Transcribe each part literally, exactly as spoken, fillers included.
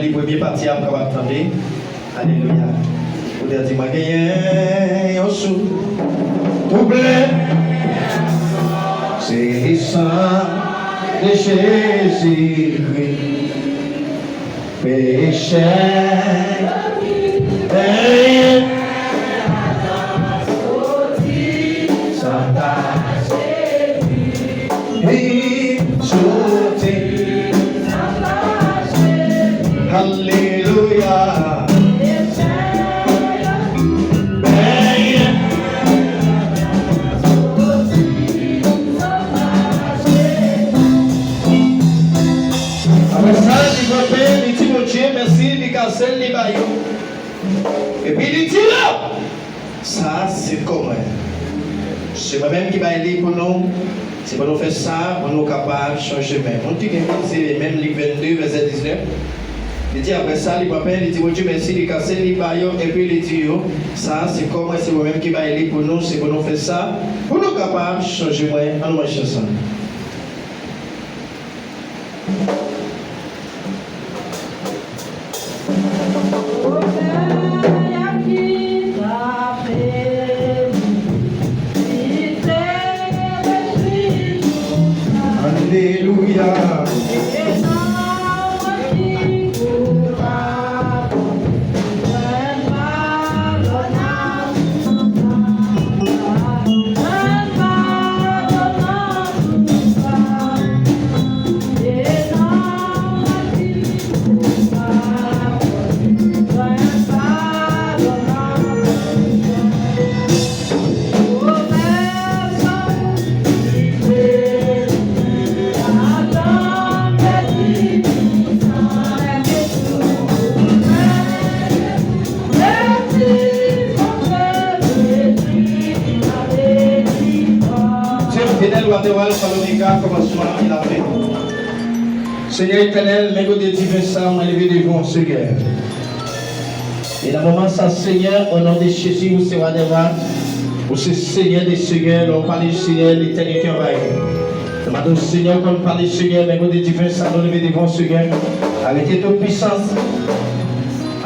Li premye pati a, m kapab tande. Alelouya. Ou te di, mwen genyen yon souf tou plen. Se le san de Jezikri. Peche benyen. Santa Li soti. Alelouya. Benyen. Apre sa, li kanpe, li di Bondye mèsi, li kase l, li ba yo. Epi li di yo, sa a se kò mwen. Se mwen menm ki bay li pou nou. Se pou nou fè sa pou nou kapab chanje men. Moun ki gen Bib, se menm Lik vennde, vèsè diznèf. Li di, apre sa, li pran pen, li di Bondye mèsi, li kase l, li ba yo, epi li di yo, sa a se kò mwen, se mwen menm ki bay li pou nou, se pou nou fè sa pou nou kapab chanje men. Ann nou manje ansanm. Alelouya. Etènèl, w a te wè Salomika, kòmansman e lafen. Senyè Etènèl, men kote diven sa, mwen leve devan w, Senyè. E nan moman sa, Senyè, o non de Jezi, ou se wa dè wa, ou se Senyè de senyè, lè w pale, Senyè, letènite anvayi. Nou mande w, Senyè, w konn pale, Senyè, men kote diven sa, nou leve devan w, Senyè. Arete tout pisans.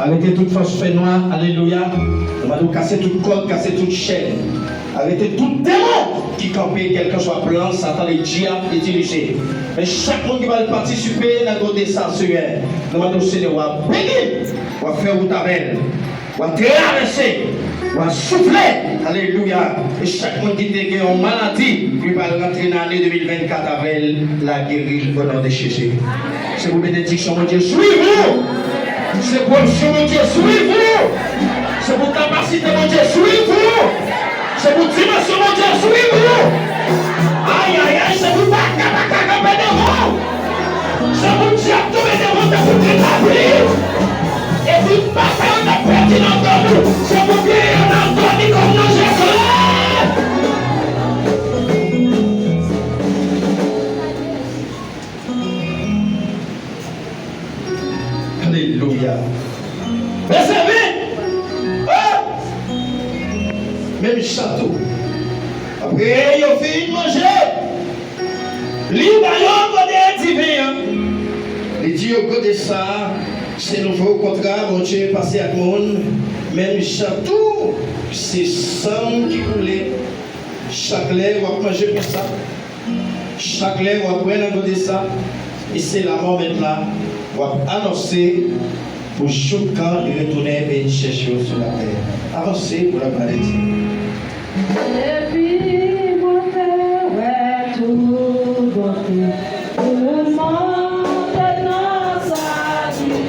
Arete tout fòs fènwa, alelouya. Nou mande w kase tout kòd, kase tout chèn. Arete tout demon ki kanpe, kèlkanswa plan Satan, ledyab, e dirije. Men chak moun ki pral patisipe nan gode sa, Senyè, nou mande w, Senyè, w a beni, w a fè wout avè l. W a travèse, w a soufle, alelouya. E chak moun ki te gen yon maladi, li pral rantre nan ane de mil vennkat avè l, l a geri l, o non de Jezi. Se pou benediksyon Bondye swiv ou. Se pou onksyon Bondye swiv ou. Se pou kapasite Bondye swiv ou. Se pou dimansyon Bondye swiv ou. Ayayay, se pou baka pa ka kanpe devan w. Se pou dyab tonbe devan w tankou grenn lapli. Epi batay yo t ap pèdi nan do nou, se pou genyen nan do li kòm nan jèklè. Alelouya. Vèsè ven. Oh! Menm jan tou. Apre yo fin manje, li ba yo gode diven an. Li di yo, gode sa a, se nouvo kontra Bondye pase ak moun. Menm jan tou, se san m ki koule. Chak lè w ap manje pen sa, chak lè w ap bwè nan gode sa, e se lamò Mèt la w ap anonse pou jouk kan li retounen vin chèche w sou latè. Avanse pou laglwa de Dye. Epi mwen te wè tout bonte ou montre nan sali.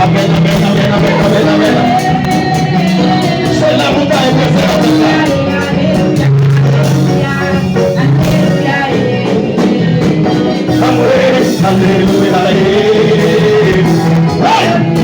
Amèn, amèn, amèn, amèn, amèn. Se la pou ta enpresyon avèk la. Alelouya, alelouya, hey!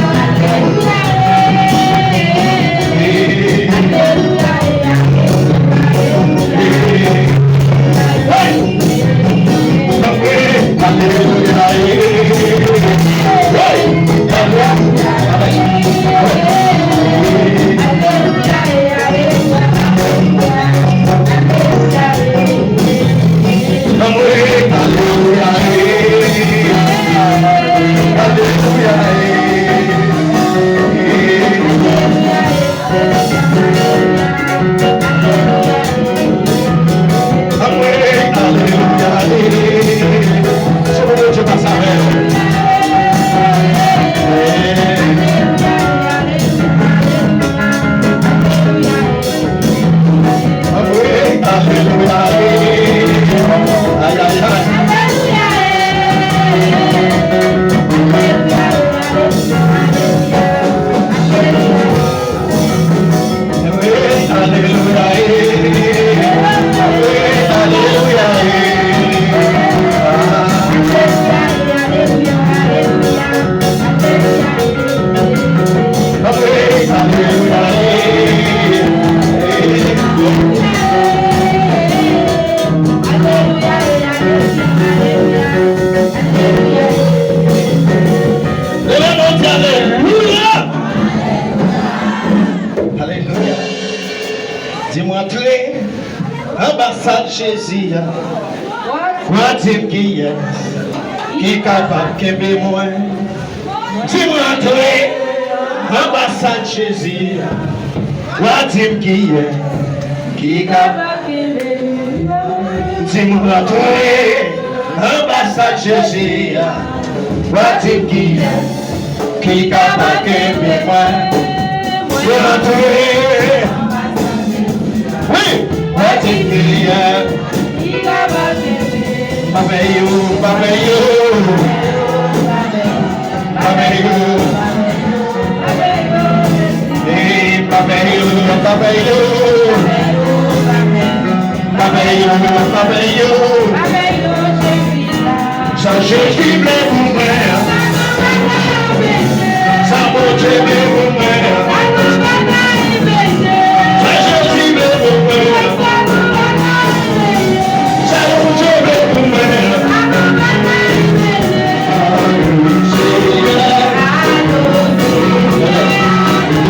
Leve men w, di alelouya! Alelouya! Di m antre anbasad Jezi a. Wa di m kiyès ki kapab kenbe mwen. Di m antre anbasad Jezi a. Wa di m kiyès ki kapab kenbe mwen. Di m antre anbasad Jezi a. Wa di m kiyès ki kapab kenbe mwen. Mwen antre. Wi. Mwen di kiyès. Pa pè yo, pa pè yo. Pa pè yo. Ey, pa pè yo, pa pè yo. Pa pè yo, pa pè yo. Sa Jezi vle pou mwen. Sa Bondye vle pou mwen. Sa Jezi vle pou mwen. Sa Bondye vle pou mwen. Alelouya.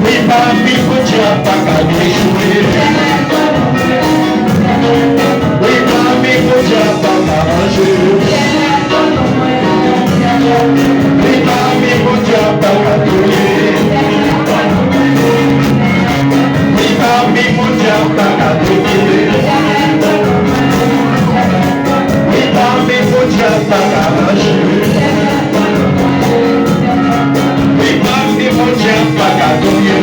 Wi, pa mi Bondye a pa ka dejwe. Wi, pa mi Bondye a pa ka manje. Wi, pa mi Bondye a pa ka touye. Wi, pa mi Bondye a pa ka touye. Wi, pa mi Bondye a pa ka manje. Wi, pa mi Bondye a pa ka touye.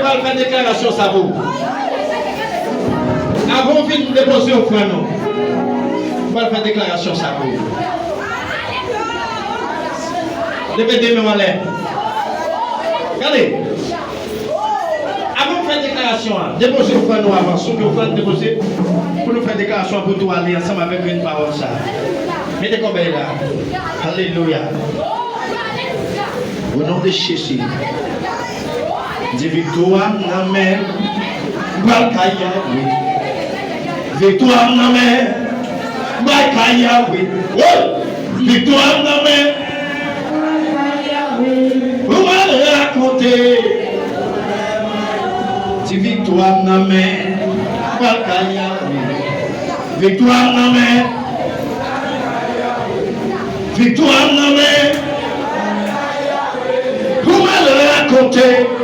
Pral fè deklarasyon sa pou ou. Avan w vin depoze ofrann ou, m pral fè deklarasyon sa pou ou. Leve de men w anlè. Gade. Avan m fè deklarasyon an, depoze ofrann ou avan. Souke ofrann, depoze pou nou fè deklarasyon an pou tou ale ansanm avèk grenn pawòl sa. Mete kòbèy la. Alelouya. O non de Jezi. Di viktwa m nan men m, m pral kay Yawe. Viktwa m nan men m, m pral kay Yawe. Woy! Viktwa m nan men m, m pral rakonte. Di viktwa m nan men m, m pral kay Yawe. Viktwa m nan men m. Viktwa m nan men. Pou m al rakonte.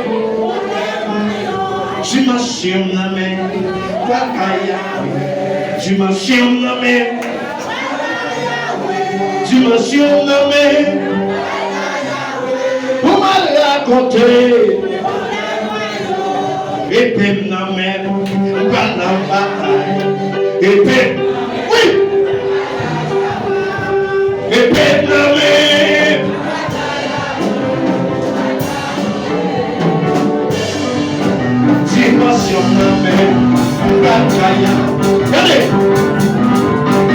Dimansyon m nan men. Pral kay Yawe. Dimansyon m nan men. Dimansyon m nan men. Pou m al rakonte. Epe m nan men m, m pral nan batay. Epe, wi! Epe m nan men m. Dimansyon m nan men m, m pral kay a. Gade!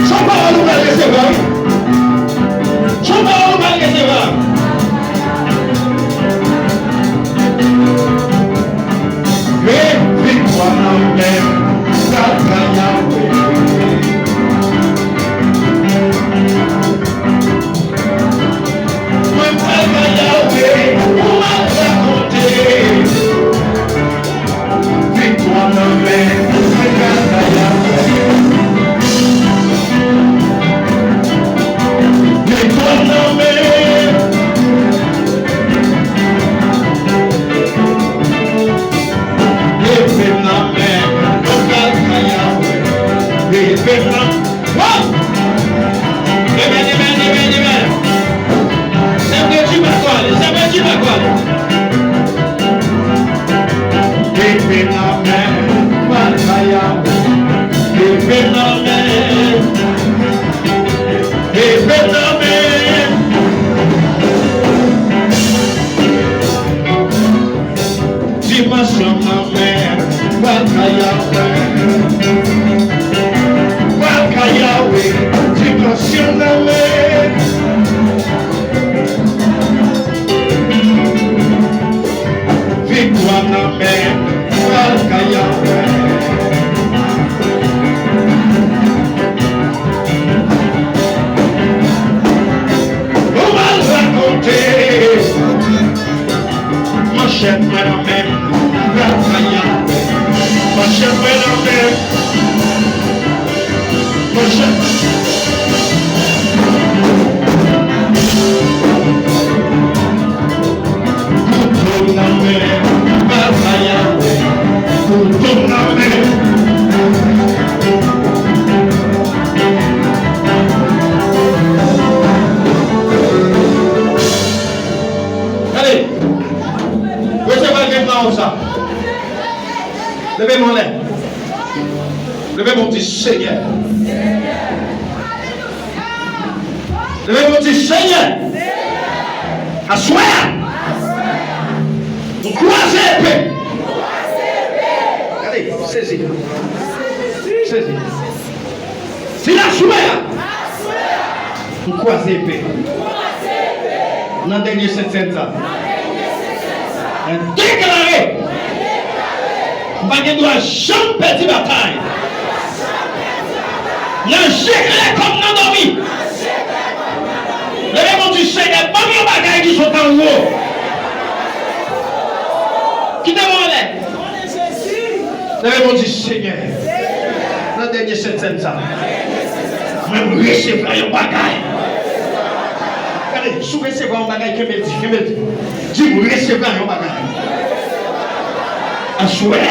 Se yon pawòl ou pral resevwa, wi. Se yon pawòl ou pral resevwa. Hey, viktwa nan men m, sa pral Yawe. Mwen pral Yawe, ou mal rakonte. Viktwa nan men, mwen pral Yawe. Viktwa nan men. Epe m nan men, nou pral Yawe. Epe m nan, wow! Amen, amen, amen, amen. Sèvitè Dieu pa kwale, sèvitè Dieu pa kwale. Epe m nan men, pral Yawe. Epe m nan men. Epe m nan men. Dimansyon nan men, pral Yawe. Pral Yawe, dimansyon nan men. Viktwa nan men, pral Yawe. Ou mal rakonte. Manchèt mwen nan men m, pral Yawe. Manchèt mwen nan men m, manchèt. Kouto m nan men m, pral Yawe. Kouto m nan men m. Gade, resevwa grenn pawòl sa. Leve men w anlè. Leve men w, di, Senyè. Leve men w, di, Senyè. Aswè a, m kwaze epe. Gade, sezi. Sezi. Di l, aswè a, m kwaze epe. Nan dènye sentsèn sa, mwen deklare, m pa gen dwa janm pèdi batay. Nan je klè kòm nan dòmi. Leve men w, di, Senyè, ban m yon bagay ki sot anwo. Kite men w anlè. Leve men w, di, Senyè, nan dènye sentsèn sa, mwen resevwa yon bagay. Gade, si w resevwa yon bagay, kenbe l, di, kenbe l, di, di, mwen resevwa yon bagay. Aswè a,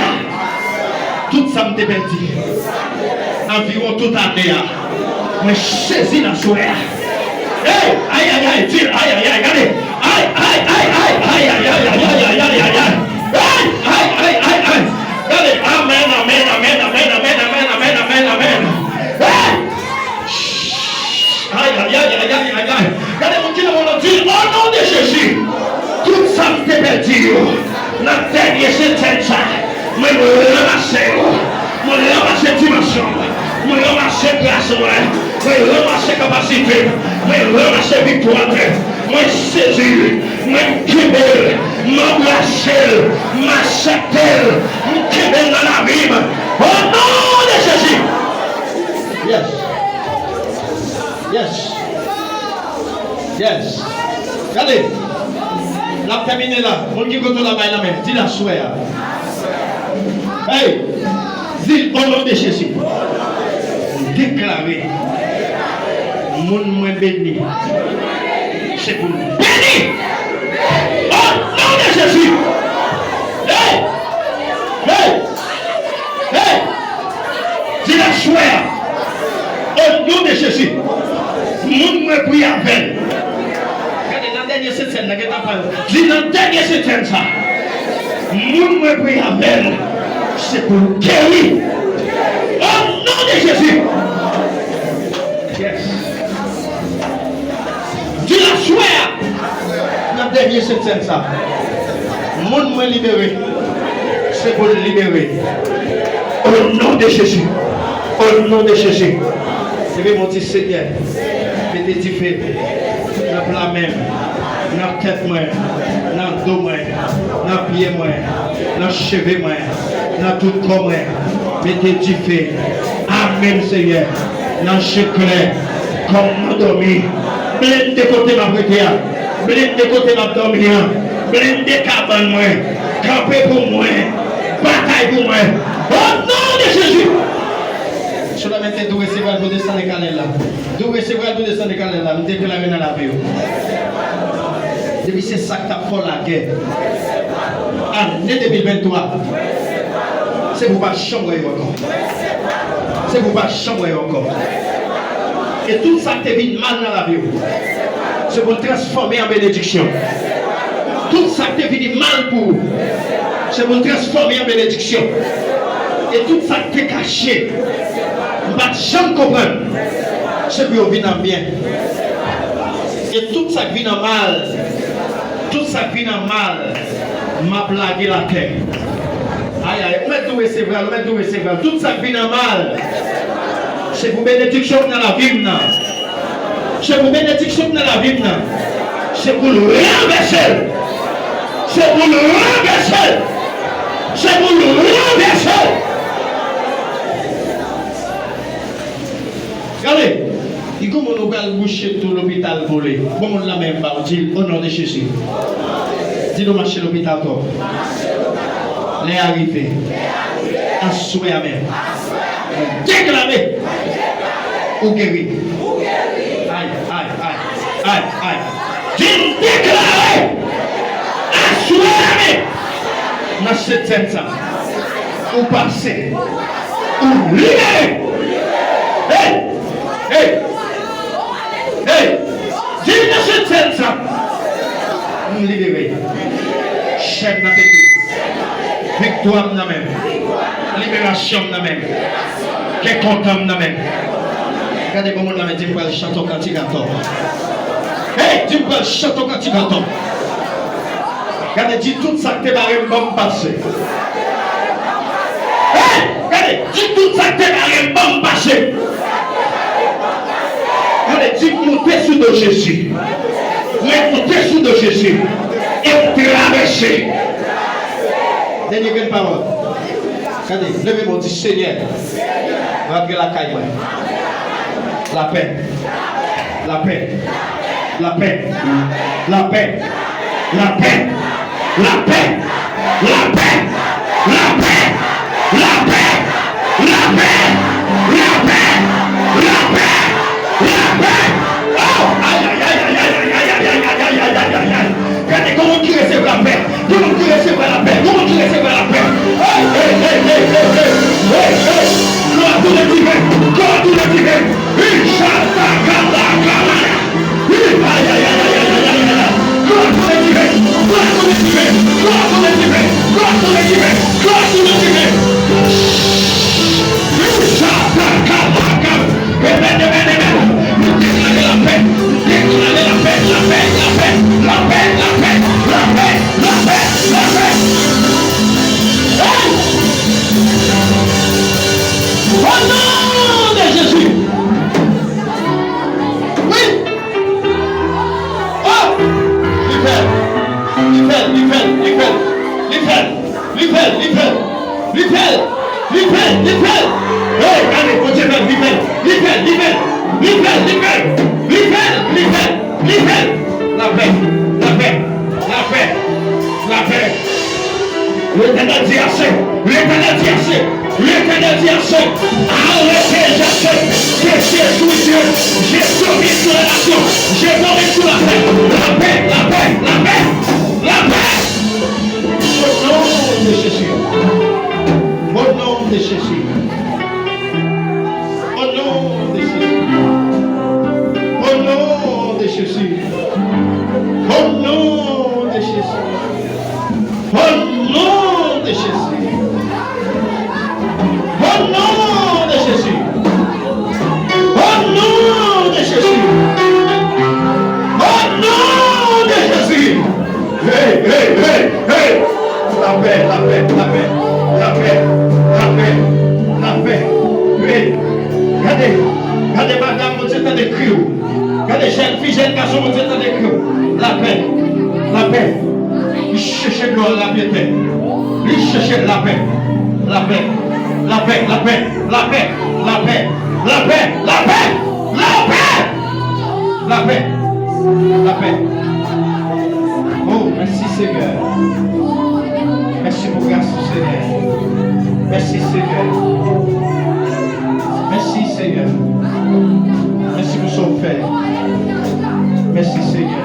tout sa m te pèdi anviwon tout ane a, mwen sezi l aswè a. Hey, ay, ay, ay, di l, ay, ay, ay, gade. Ay, ay, ay, ay, ay, ay, ay, ay, ay, ay, ay, ay, ay, ay. Ay, ay, ay, Sentèn sa, mwen ranmase yo. Mwen ranmase dimansyon mwen. Mwen ranmase gras mwen. Mwen ranmase kapasite m. Mwen ranmase viktwa mwen. Mwen sezi l. Mwen kenbe l. M anbrase l. M aksepte l. M kenbe l nan lavi m. O non de Jezi. Yes. Yes. Yes. Gade. N ap tèmine la. Moun ki kote w la bay lanmen. Di l aswè a. Hey! Di l o non de Jezi. M deklare moun mwen beni. Se pou l beni. O non de Jezi. Hey! Hey! Hey! Di l aswè a, o non de Jezi, moun mwen pri avè l. Gade, nan dènye sentèn nan, gentan pran yo. Di nan dènye sentèn sa, moun mwen pri avè l, se pou l geri. O non de Jezi. Yes. Di l aswè a, nan dènye sentèn sa, moun mwen libere, se pou l libere. O non de Jezi. O non de Jezi. Leve men w di, Senyè, mete dife nan pla men m, nan tèt mwen, nan do mwen, nan pye mwen, nan cheve mwen, nan tout kò mwen. Mete dife. Amèn, Senyè. Nan je klè, kòm nan dòmi. Blende kote m ap rete a. Blende kote m ap dòmi an. Blende kabann mwen. Kanpe pou mwen. Batay pou mwen. O non de Jezi. Solamente dou resevwa l pou desann ekalèl la. Dou resevwa l pou desann ekalèl la. M deklare nan lavi w. Depi se sa k t ap fè w lagè. Ane de mil venntwa. Se pou w pa janm wè yo ankò. Se pou w pa janm wè yo ankò. E tout sa k te vin mal nan lavi w, se pou l transfòme an benediksyon. Tout sa k te vini mal pou ou, se pou l transfòme an benediksyon. E tout sa k te kache, m pa t janm konprann, se pou yo vin an byen. E tout sa k vin an mal, tout sa k vin an mal, m ap lage l atè. Ay, ay, ou mèt dou resevwa l, ou mèt dou resevwa l. Tout sa k vin an mal, se pou benediksyon k nan lavi m nan. Se pou benediksyon k nan lavi m nan. Se pou l ranvèse l. Se pou l ranvèse l. Se pou l ranvèse l. Gade, li gon moun ou pral bouche tou lopital pou li. Bon moun lanmen m ba w, di l, o non de Jezi. Di nou mache lopital ankò. Lè a rive. Aswè a menm. Deklare ou geri. Ay, ay, ay, ay, ay. Di m deklare aswè a menm. Nan sentèn sa. Ou pase. Ou libere. Hey! Hey! Hey! Di nan sentèn sa. M libere. Chèn nan pete. Viktwa m nan men m. Liberasyon m nan men m. Kè kontan m nan men m. Gade bon moun nan men, di m pral chante yon kantik atò. Hey, di m pral chante yon kantik atò. Gade, di tout sa k te bare m ban m pase. Hey, gade, di tout sa k te bare m ban m pase. Gade, di m moute sou do Jezi. Mwen moute sou do Jezi. E m travèse. Dènye grenn pawòl. Gade, leve men w, di, Senyè, rantre lakay mwen. Lapè. Lapè. Lapè. Oh, ay, ay, ay. Gade, gon moun ki resevwa lapè. Gon moun ki resevwa lapè. Gon moun ki resevwa lapè. Hey, hey, hey. Glwa pou Bondye. Glwa pou Bondye. Ishata kaba kaba. Ay, ay, ay. Glwa pou Bondye. Glwa pou Bondye. Glwa pou Bondye. Glwa pou Bondye. Li fè l! Li fè l! Li fè l! Hey, gade, Bondye fè l! Li fè l! Li fè l! Li fè l! Li fè l! Li fè l! Li fè l! Li fè l! Lapè! Lapè! Lapè! Lapè! Letènèl di ase! Letènèl di ase! Letènèl di ase! Arete ase! Ke Jezi Dye! Je domine sur la nation! Je domine sur la terre! Lapè! Lapè! Lapè! Lapè! Au nom de Jésus! Au nom de Jésus! Au nom de Jésus! Au nom de Jésus! Au nom de Jésus! Au nom de Jésus! Au nom de Jésus! Au nom de Jésus! Au nom de Jésus! Hey, hey, hey, hey! Lapè, lapè, lapè, lapè, lapè, lapè. Hey, gade, gade madanm, Bondye tande kri w. Gade jèn fi, jèn gason, Bondye tande kri w. Lapè, lapè. Li chèche glwa, lapè. Li chèche lapè. Lapè, lapè, lapè, lapè, lapè, lapè, lapè, lapè. Lapè! Lapè! Oh, mèsi, Senyè. Mèsi pou gras ou, Senyè. Mèsi, Senyè. Mèsi, Senyè. Mèsi pou sa w fè. Mèsi, Senyè.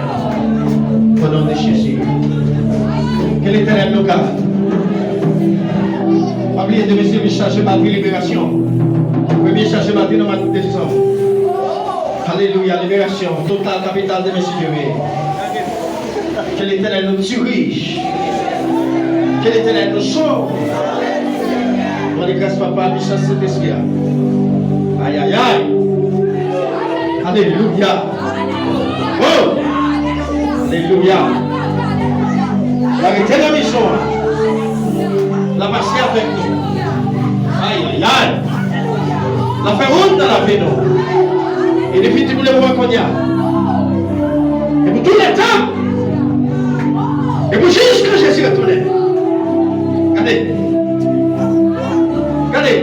O non de Jezi. Ke Letènèl nou gade. Pa bliye, demen se chaje batri liberasyon. Premye chaje batri nan mwa desanm. Alelouya, liberasyon total, kapital demen, si Dye vle. Ke Letènèl nou dirije. Ke Letènèl nou sove. Mande gras Papa, pisans Sentespri a. Ayayay. Alelouya. Oh! Alelouya. L a rete nan mizon an. L a pase avèk nou. Ayayay. L a fè wout nan lavi nou. E depi depi le moman kounye a. E pou tout le tan. E pou jiskan Jezi retounen. Gade. Gade.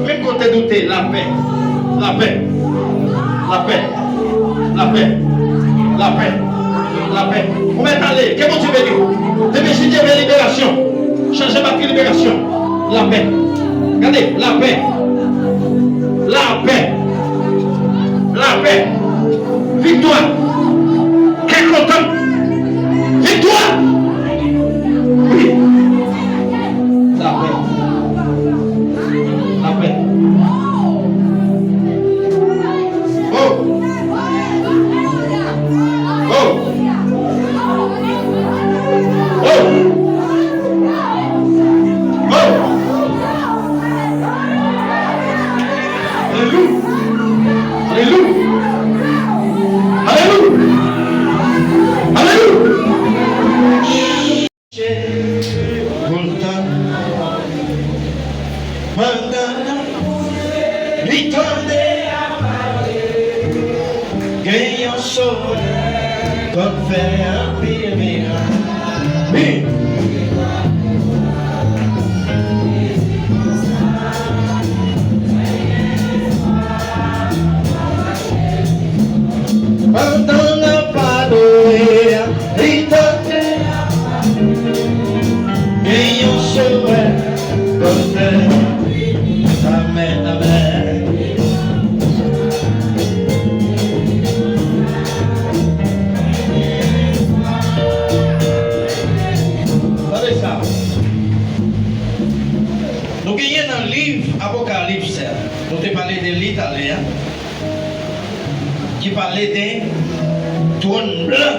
Menm kote doute, lapè. Lapè. Lapè. Lapè. Lapè. Lapè. Ou mèt ale. Ke Bondye beni w. Demen si Dye vle, liberasyon. Chaje batri, liberasyon. Lapè. Gade, lapè. Lapè. Lapè. Viktwa. Kè kontan. Viktwa. Wi. Lapè. Lapè. Oh. Oh. Oh. Oh. Alelouya. Alelouya. Alelouya. Alelouya. Poultan, pandan li tande, gen yon sovè k ap fè anpil mirak. Wi. Pandan n ap adore, li tande, gen yon sovè k ap fè. Amèn, amèn. Tande sa. Nou genyen nan liv Apokalips, nou te pale de li talè a, ki pale de twòn blan.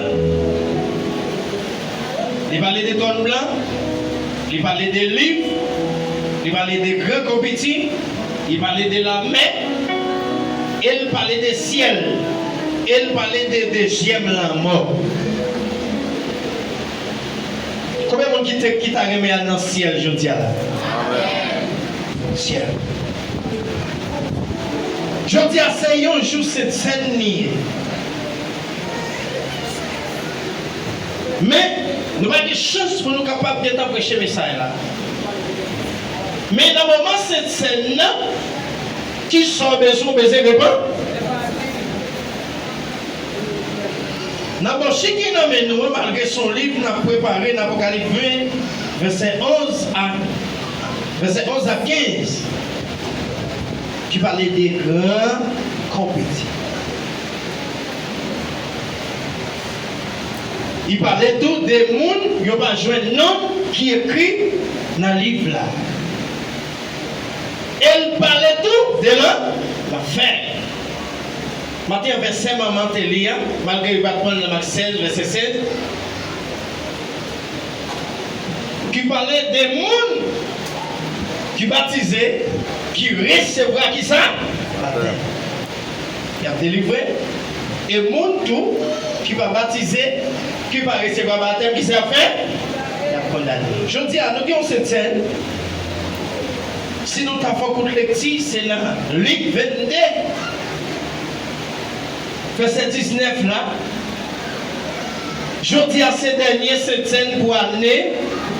Li pale de twòn blan, li pale de liv, li pale de gran konpiti, li pale de lamè, e l pale de syèl, e l pale de dezyèm lanmò. Konbyen moun ki te, ki ta renmen al nan syèl jodi a la? Syèl. Jodi a se yon jou sentsèn li ye. Men, nou pa gen chans pou nou kapab gentan preche mesaj la. Men nan moman Sentsèn nan, kisa w bezwen? Ou bezwen repan? Nan bòchi ki nan men nou an, malgre se yon liv n ap prepare nan Apokalips ven, vèsè onz a, vèsè onz a kenz, ki pale de gran konpeti. Li pale tou de moun yo pa jwenn non ki ekri nan liv la. E l pale tou de lan-, lanfè. Maten an, vèsè manman te li a, malgre li pa t pran l nan Mak sèz, vèsè sèz, ki pale de moun ki batize, ki resevwa kisa? Batèm. Y ap delivre. E moun tou ki pa batize, ki pa resevwa batèm, kisa y ap fè? Y ap kondane. Jodi a, nou gen yon Sentsèn. Si nou ta fè yon kout lekti, se nan Lik vennde, vèsè diznèf la. Jodi a se dènye Sentsèn pou ane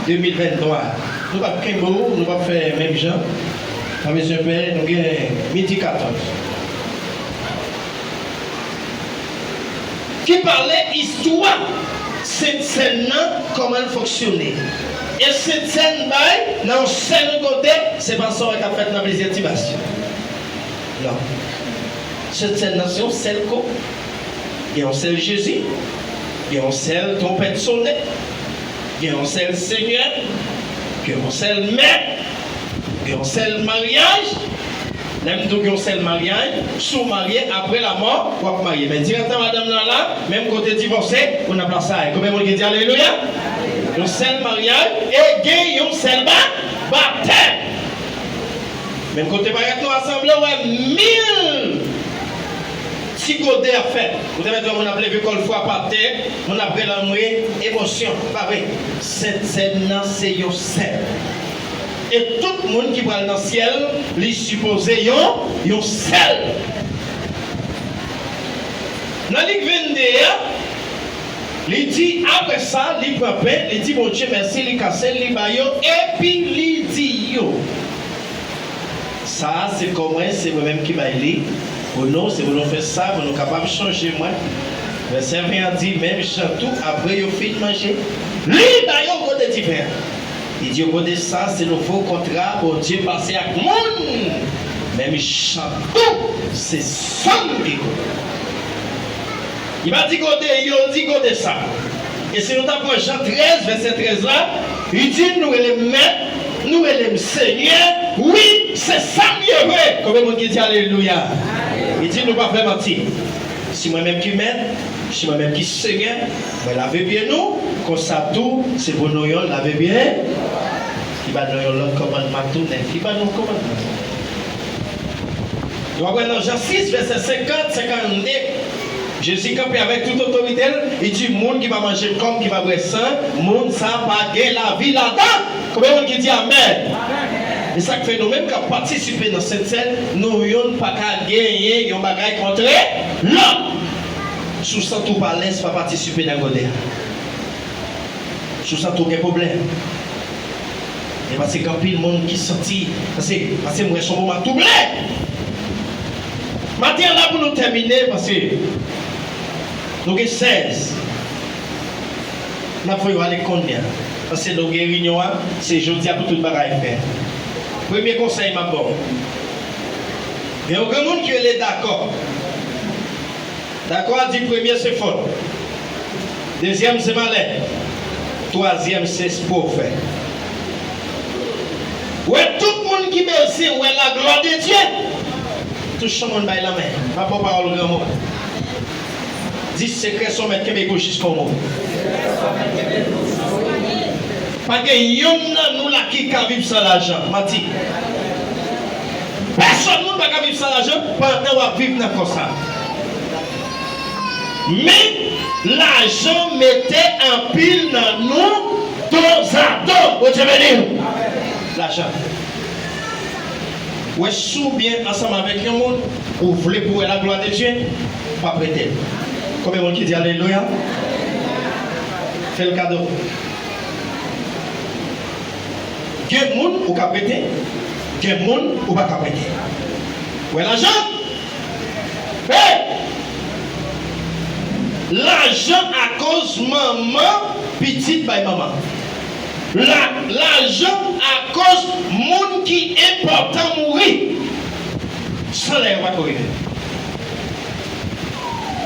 de mil venntwa. Nou p ap kenbe w, nou p ap fè menm jan. Pa bezwen pè, nou gen midi katòz. Ki pale istwa Sentsèn nan, kòman l fonksyone. E Sentsèn bay nan yon sèl kote, se pa sa w wè k ap fèt nan plizyè ti bas yo. Non. Sentsèn nan se yon sèl kò. Gen yon sèl Jezi. Gen yon sèl twonpèt sone. Gen yon sèl Senyè. Gen yon sèl Mèt. Gen yon sèl maryaj. Lè m di w gen yon sèl maryaj, si w marye, apre lamò, w ap marye. Men dirèkteman madanm nan la, menm kote divòse, ou nan plas sa a. Konbyen moun ki di alelouya? Yon sèl maryaj e gen yon sèl ba-, batèm. Menm kote parèt nou asanble, ou wè mil ti gode ap fèt. Ou te mèt wè moun ap leve kò l frape atè, moun ap rele anmwe, emosyon. Pa vre? Sentsèn nan se yon sèl. E tout moun ki pral nan syèl, li sipoze yon, yon sèl. Nan Lik vennde a, li di, apre sa, li pran pen, li di Bondye mèsi, li kase l, li ba yo, epi li di yo, sa a se kò mwen, se mwen menm ki bay li pou nou, se pou nou fè sa, pou nou kapab sonje mwen. Vèsè ven an di, menm jan tou, apre yo fin manje, li ba yo gode diven an. Li di yo, gode sa, se nouvo kontra Bondye pase ak moun. Menm jan tou, se san m ki gode. Li pa di gode yo, li di gode sa. E si nou ta pran Jan trèz, vèsè trèz la, li di, nou rele m Mèt, nou rele m Senyè, wi, se sa m ye vre. Konbyen moun ki di alelouya? Li di, nou pa fè manti. Si mwen menm ki Mèt, si mwen menm ki Senyè, mwen lave pye nou, konsa tou, se pou nou yon lave pye. Li ba nou yon lòt kòmandman tou nèf. Li ba nou kòmandman. Nou ap wè nan Jan sis, vèsè senkant, senkannde. Jezi kanpe avèk tout otorite l, li di, moun ki pa manje kò m, ki pa bwè san, moun sa pa gen lavi ladan. Konbyen moun ki di amèn? E sa k fè nou menm k ap patisipe nan Sentsèn, nou youn pa ka genyen yon bagay kontre lòt. Si w santi w pa alèz, pa patisipe nan gode a. Si w santi w gen pwoblèm, e paske gen anpil moun ki santi, paske, paske m wè se yon moman twouble. Maten an la pou nou tèmine, paske nou gen sèz. N ap voye w ale kounye a. Paske nou gen reyinyon an, se jodi a pou tout bagay fèt. Premye konsèy m ap ba w. Gen yon granmoun ki rele Dakò. Dakò a di premye se fòt. Dezyèm se malè. Twazyèm se pwofèt. Wè tout moun ki bezwen wè laglwa de Dye. Touche yon moun bay lanmen. M ap ba w pawòl granmoun. Di sekrè se yon mèt kenbe pou jis pou mò. Pa gen yonn nan nou la ki ka viv san lajan. Manti. Pèsonn moun pa ka viv san lajan pandan w ap viv nan kò sa. Men, lajan mete anpil nan nou dozado. Bondye beni w. Lajan. Ou wè, si w byen ansanm avèk yon moun, ou vle pou wè laglwa de Dye, pa prete l. Konbyen moun ki di alelouya? Fè l kado. Gen moun ou ka prete, gen moun ou pa ka prete. Wè lajan? Hey! Lajan akoz manman pitit bay manman. La, lajan akoz moun ki enpòtan mouri. San lè yo pa ko rive.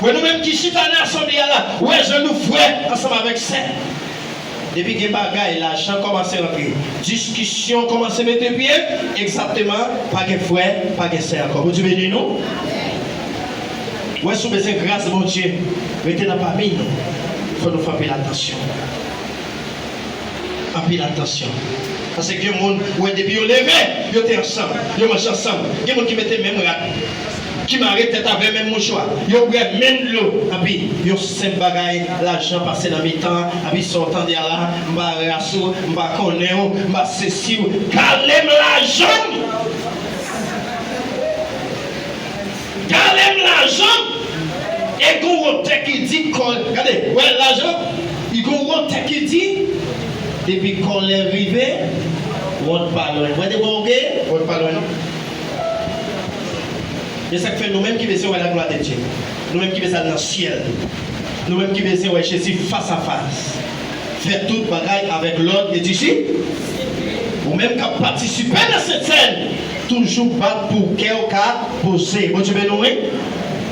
Wè nou menm ki chita nan asanble a la, wè jan nou frè ansanm avèk sè. Depi gen bagay, lajan kòmanse rantre. Diskisyon kòmanse mete pye. Egzakteman, pa gen frè, pa gen sè ankò. Bondye beni nou. Wè, si w bezwen gras Bondye, rete nan pami nou. Fò nou fè anpil atansyon. Anpil atansyon. Paske gen moun, ou wè, depi yo leve, yo te ansanm, yo manje ansanm. Gen moun ki mete menm rad, ki mare tèt avè menm mouchwa, yo bwè menm dlo. Epi, yon senp bagay, lajan pase nan mitan, epi sa w tande a la, m pa ras ou, m pa konnen w, m pa sesi w. Kale m lajan m! Kale m lajan m! E gon wotè ki di kò, gade, wè lajan, e gon wotè ki di, depi kòlè rive, wont pa lwen. Wè de bò w gen, wont pa lwen. E sa k fè nou menm ki bezwen wè laglwa de Dye, nou menm ki bezwen al nan syèl, nou menm ki bezwen wè Jezi fas a fas, fè tout bagay avèk lòd e disiplin. Ou menm k ap patisipe nan Sentsèn, toujou bat pou kè w ka poze. Bondye beni w, wi.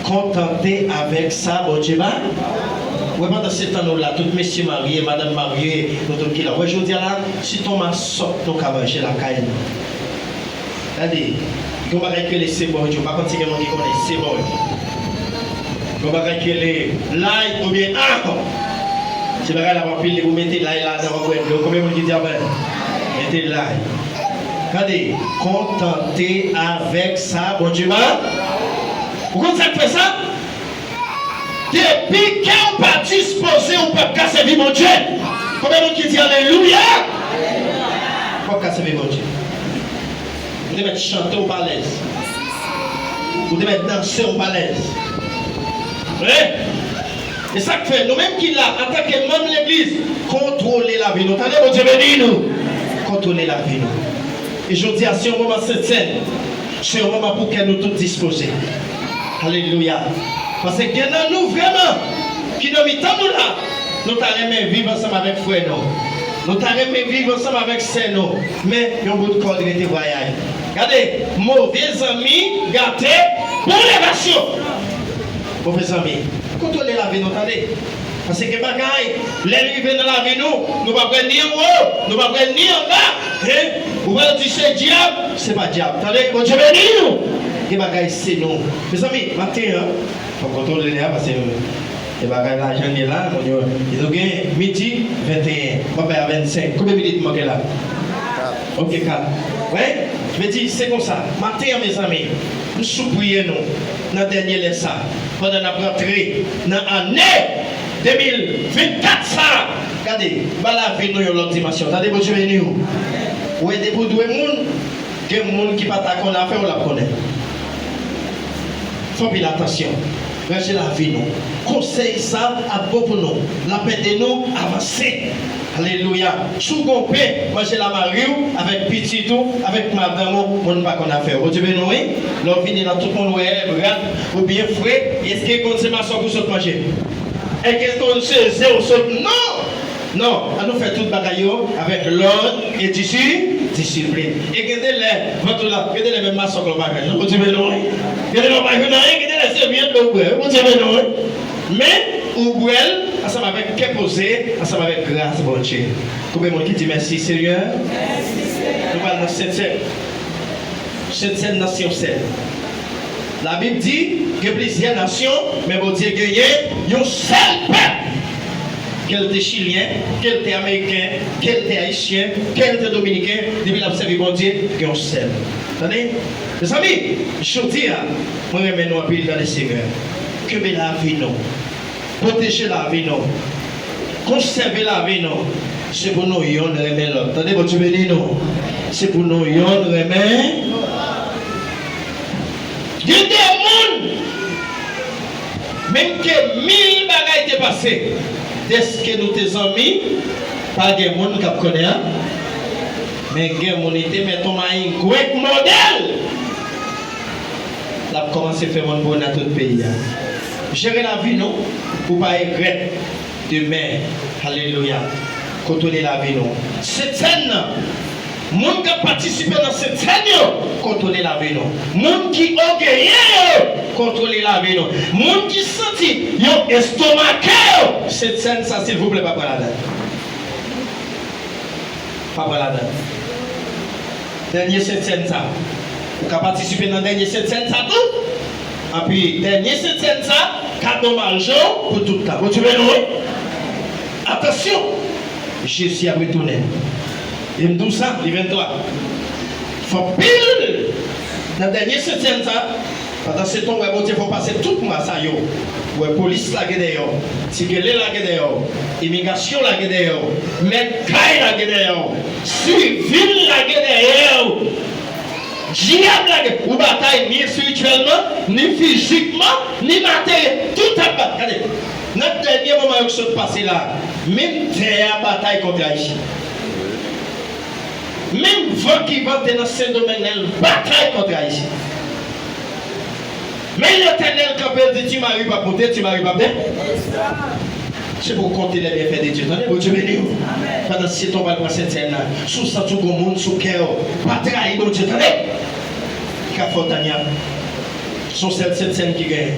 Kontante avèk sa Bondye ba. Wè, pandan se tan nou la, tout mesye marye, madanm marye, nou tout ki la. Wè, jodi a la, si ton masòk nou ka manje lakay nou. Gade, gon bagay ki rele sebòy, m pa konn si gen moun ki konnen sebòy. Gon bagay ki rele lay oubyen ajo. Se bagay la pa anpil, li pou mete lay ladan, w ap bwè dlo. Konbyen moun ki di amèn? Mete lay. Gade, kontante avèk sa Bondye ba. Ou konn sa k fè sa? Depi kè w pa dispoze, ou p ap ka sèvi Bondye. Konbyen moun ki di alelouya? Ou p ap ka sèvi Bondye. Ou te mèt chante, ou pa alèz. Ou te mèt danse, ou pa alèz. Wi. E sa k fè, nou menm ki la, antanke manm legliz, kontwole lavi nou. Tande, Bondye beni nou. Kontwole lavi nou. E jodi a, se yon moman sentsèn. Se yon moman pou kè nou tout dispoze. Alelouya. Paske gen nan nou vrèman ki nan mitan nou la, nou ta renmen viv ansanm avèk frè nou. Nou ta renmen viv ansanm avèk sè nou. Men, yon bout kòd rete vwayay. Gade, move zanmi gate bon levasyon. Move zanmi, kontwole lavi nou, tande. Paske gen bagay, lè l rive nan lavi nou, nou p ap wè ni anwo, nou p ap wè ni anba. Hein? Ou pral di se dyab, se pa dyab. Tande, Bondye beni nou. Gen bagay se nou. Mezanmi, maten an, fò kontwole lè a, paske gen bagay lajan ye la, moun yo. E nou gen midi venteyen, m ap bay a vennsenk. Konbyen minit m manke la? Ok, kat. Wi? Vle di, se konsa. Maten an, mezanmi, m sipriye nou nan dènye lè sa, pandan n ap rantre nan ane de mil vennkat sa, gade, ba lavi nou yon lòt dimansyon. Tande, Bondye beni w. Ou wè, depi w dwe moun, gen moun ki pa ta konn afè w, l ap konnen. Fè anpil atansyon. Ranje lavi nou. Konsèy sa ap bon pou nou. L ap ede nou avanse. Alelouya. Si w gen yon pen, manje l a mari w, avèk pitit ou, avèk madanm ou, moun pa konn afè w. Bondye beni w, wi. Lè w vini la, tout moun wè rad ou byen fre. Èske konn se masòk ou sot manje? Èske konn se ze ou sot? Non! Non, ann nou fè tout bagay yo avèk lòd e disi-, disiplin. E gen de lè, vant ou la, gen de lè menm masòk la w pa jwenn. Bondye beni w, wi. Gen de lè w pa jwenn anyen, gen de lè se byen dlo w bwè, wi. Bondye beni w, wi. Men, ou bwè l ansanm avèk kè poze, ansanm avèk gras Bondye. Konbyen moun ki di mèsi, Senyè? Nou pral nan Sentsèn. Sentsèn nan se yon sèl. Labib di, gen plizyè nasyon, men Bondye genyen yon sèl pèp. Kè l te chilyen, kè l te ameriken, kè l te ayisyen, kè l te dominiken, depi l ap sèvi Bondye, gen yon sèl. Tande? Mezanmi, jodi a, mwen renmen nou anpil nan Lesenyè. Kenbe lavi nou. Pwoteje lavi nou. Konsève lavi nou. Se pou nou yonn renmen lòt. Tande, Bondye beni nou. Se pou nou yonn renmen. Gen de moun, menm ke mil bagay te pase, dèske nou te zanmi, pa gen moun k ap konnen an. Men gen moun li te mèt on mayingwenk modèl. L ap kòmanse fè moun bon nan tout peyi a. Jere lavi nou pou pa regrèt demen. Alelouya. Kontwole lavi nou. Sentsèn nan. Moun k ap patisipe nan sentsèn yo, kontwole lavi nou. Moun ki ògeye yo, kontwole lavi nou. Moun ki santi yo estomake yo, sentsèn sa silvouplè pa pran ladan. Pa pran ladan. Dènye sentsèn sa. Ou ka patisipe nan dènye sentsèn sa tou. Anpi dènye sentsèn sa ka domaj ou pou tout tan. Bondye beni w wi. Atansyon, Jezi ap retounen. E m di w sa, li venntwa. Fò pil nan dènye sentsèn sa. Pandan se tan, w wè Bondye fè w pase tout mwa sa yo. W wè polis lage dèyè w, ti gele lage dèyè w, imigrasyon lage dèyè w, mèt kay lage dèyè w, sivil lage dèyè w, dyab lage. Ou batay ni espirityèlman, ni fizikman, ni materyèl. Tout ap bat. Gade, nan dènye moman yo k sot pase la, menm tè a batay kont Ayiti. Menm van ki vante nan Sendomeng nan, l batay kont Ayiti. Men Letènèl kanpe, l di, Ti Mari p ap monte, Ti Mari p ap de. Se pou w konte lè byenfè de Dye, tande, Bondye beni w. Pandan se tan w pral pran sentsèn nan, si w santi w gon moun sou kè w, pa trayi Bondye, tande. Li ka fè w tanyap. Se yon sèl sentsèn ki genyen.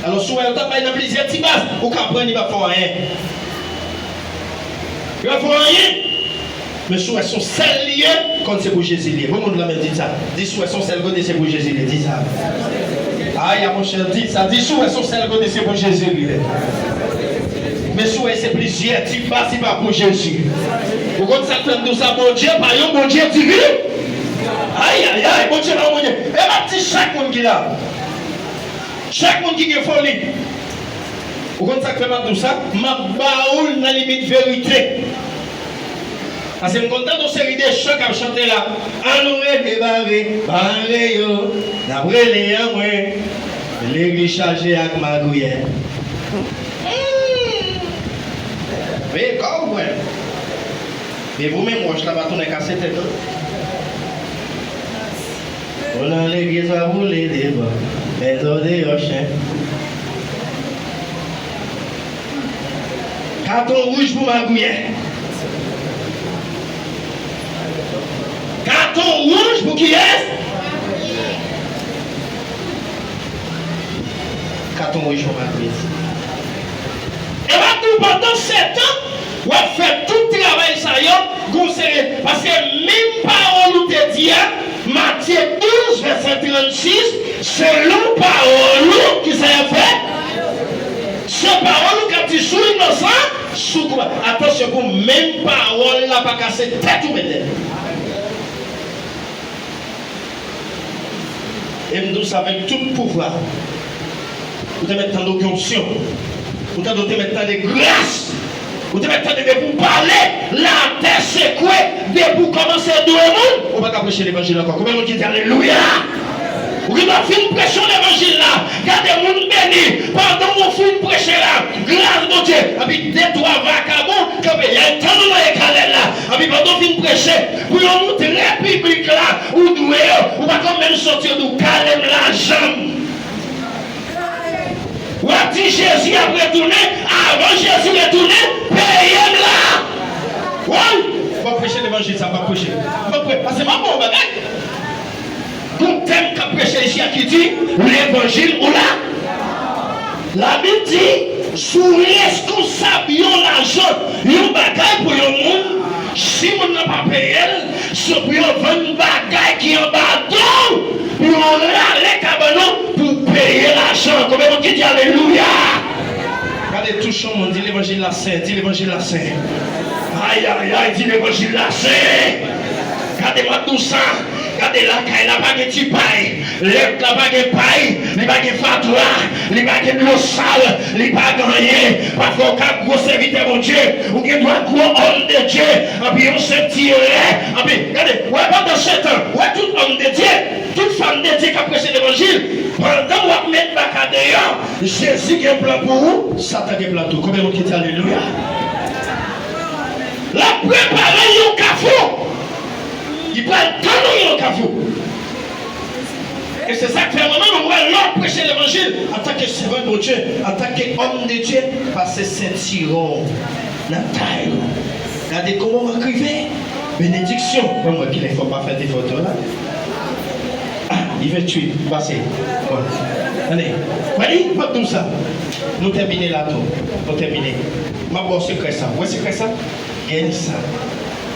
Alò, si w wè yo t ap bay nan plizyè ti baz, ou ka pran, li p ap fè w anyen. Li p ap fè w anyen. Men si w wè se yon sèl li ye, konn se pou Jezi li ye. Bon, moun lan menm di sa. Di si w wè se yon sèl kote, se pou Jezi li ye. Di sa. Aya, monchè, di sa. Di si w wè se yon sèl kote, se pou Jezi li ye. Men si w wè se plizyè ti baz, se pa pou Jezi. Ou konn sa k fè m di w sa? Bondye pa yon Bondye divinis. Ay, ay, ay, Bondye pa yon Bondye. E m ap di chak moun ki la. Chak moun ki gen foli. Ou konn sa k fè m ap di w sa? M ap ba ou l nan limit verite. Paske m konn tande yon seri de chan k ap chante la. An nou rele bare, bare yo, n ap rele anmwe. Legliz chaje ak magouyè. Hmm. Veye kò w, frè. Men vou menm wòch la pa tounen kase tèt ou. Ou nan legliz w ap boule devan, men zò deyò chen. Katon wouj pou magouyè. Katon wouj pou kiyès? Katon wouj pou magouyè. E w ap di w pandan sèt an, w ap fè tout travay sa yo, gon seri, paske menm pawòl ou te di a, Matye douz, vèsè trannsis, selon pawòl ou, kisa y ap fè? Se pawòl ou k ap di si w inosan, si w koupab. Atansyon pou menm pawòl la pa kase tèt ou, medam. E m di w sa avèk tout pouvwa. Ou te mèt tande yon onksyon. Ou tande, ou te mèt tande gras. Ou te mèt tande depi w pale, latè sekwe. Depi w kòmanse dwe moun, ou pa ka preche levanjil ankò. Konbyen moun ki di alelouya? Ou gendwa fin preche levanjil la. Gade moun beni. Pandan w fin preche la, gras Bondye. Epi de twa vakabon kanpe, y al tann ou nan ekalèl la. Epi pandan w fin preche, pou yo moutre piblik la, ou dwe yo, ou pa ka menm soti, yo di w kale m lajan m. W ap di Jezi ap retounen, avan Jezi retounen, peye m la. Woy! M ap preche levanjil sa, m ap preche. M ap pre-, paske m ap ba w bagay. Gon tèm k ap preche isi a ki di, levanjil ou la. Labib di, si w reskonsab yon lajan, yon bagay pou yon moun, si moun nan pa peye l, se pou yo vann bagay ki anba do w, pou yo rale kabann ou, pou w peye lajan. Konbyen moun ki di alelouya? Gade, touche yon moun, di levanjil la sen, di levanjil la sen. Ay, ay, ay, di levanjil la sen. Gade, m ap di w sa. Gade, lakay la pa gen ti pay. Lèt la pa gen pay. Li pa gen fatra. Li pa gen dlo sal. Li pa gen anyen. Pafwa, w ka gwo sèvitè Bondye. Ou gendwa gwo òm de Dye. Anpi yon senp ti erè. Anpi, gade, w wè pandan se tan, w wè tout òm de Dye, tout fanm de Dye k ap preche levanjil. Pandan w ap met baka deyò, Jezi gen plan pou ou, Satan gen plan tou. Konbyen moun ki di alelouya? L ap prepare yon kafou. Li pral tann ou nan kafou. E se sa k fè mwen menm, mwen lè w ap preche levanjil, antanke sèvant Bondye, antanke homme de Dieu, pase sentiwon w nan tay ou. Gade kòman w ap rive. Benediksyon. Bon, mwen ki lè fò pa fè defo la. Ah, li venntuit pase. Bon. Tande. Mwen di, m ap di w sa. Nou tèmine la tou. Nou tèmine. M ap ba w sekrè sa. Ou wè sekrè sa? Gen sa.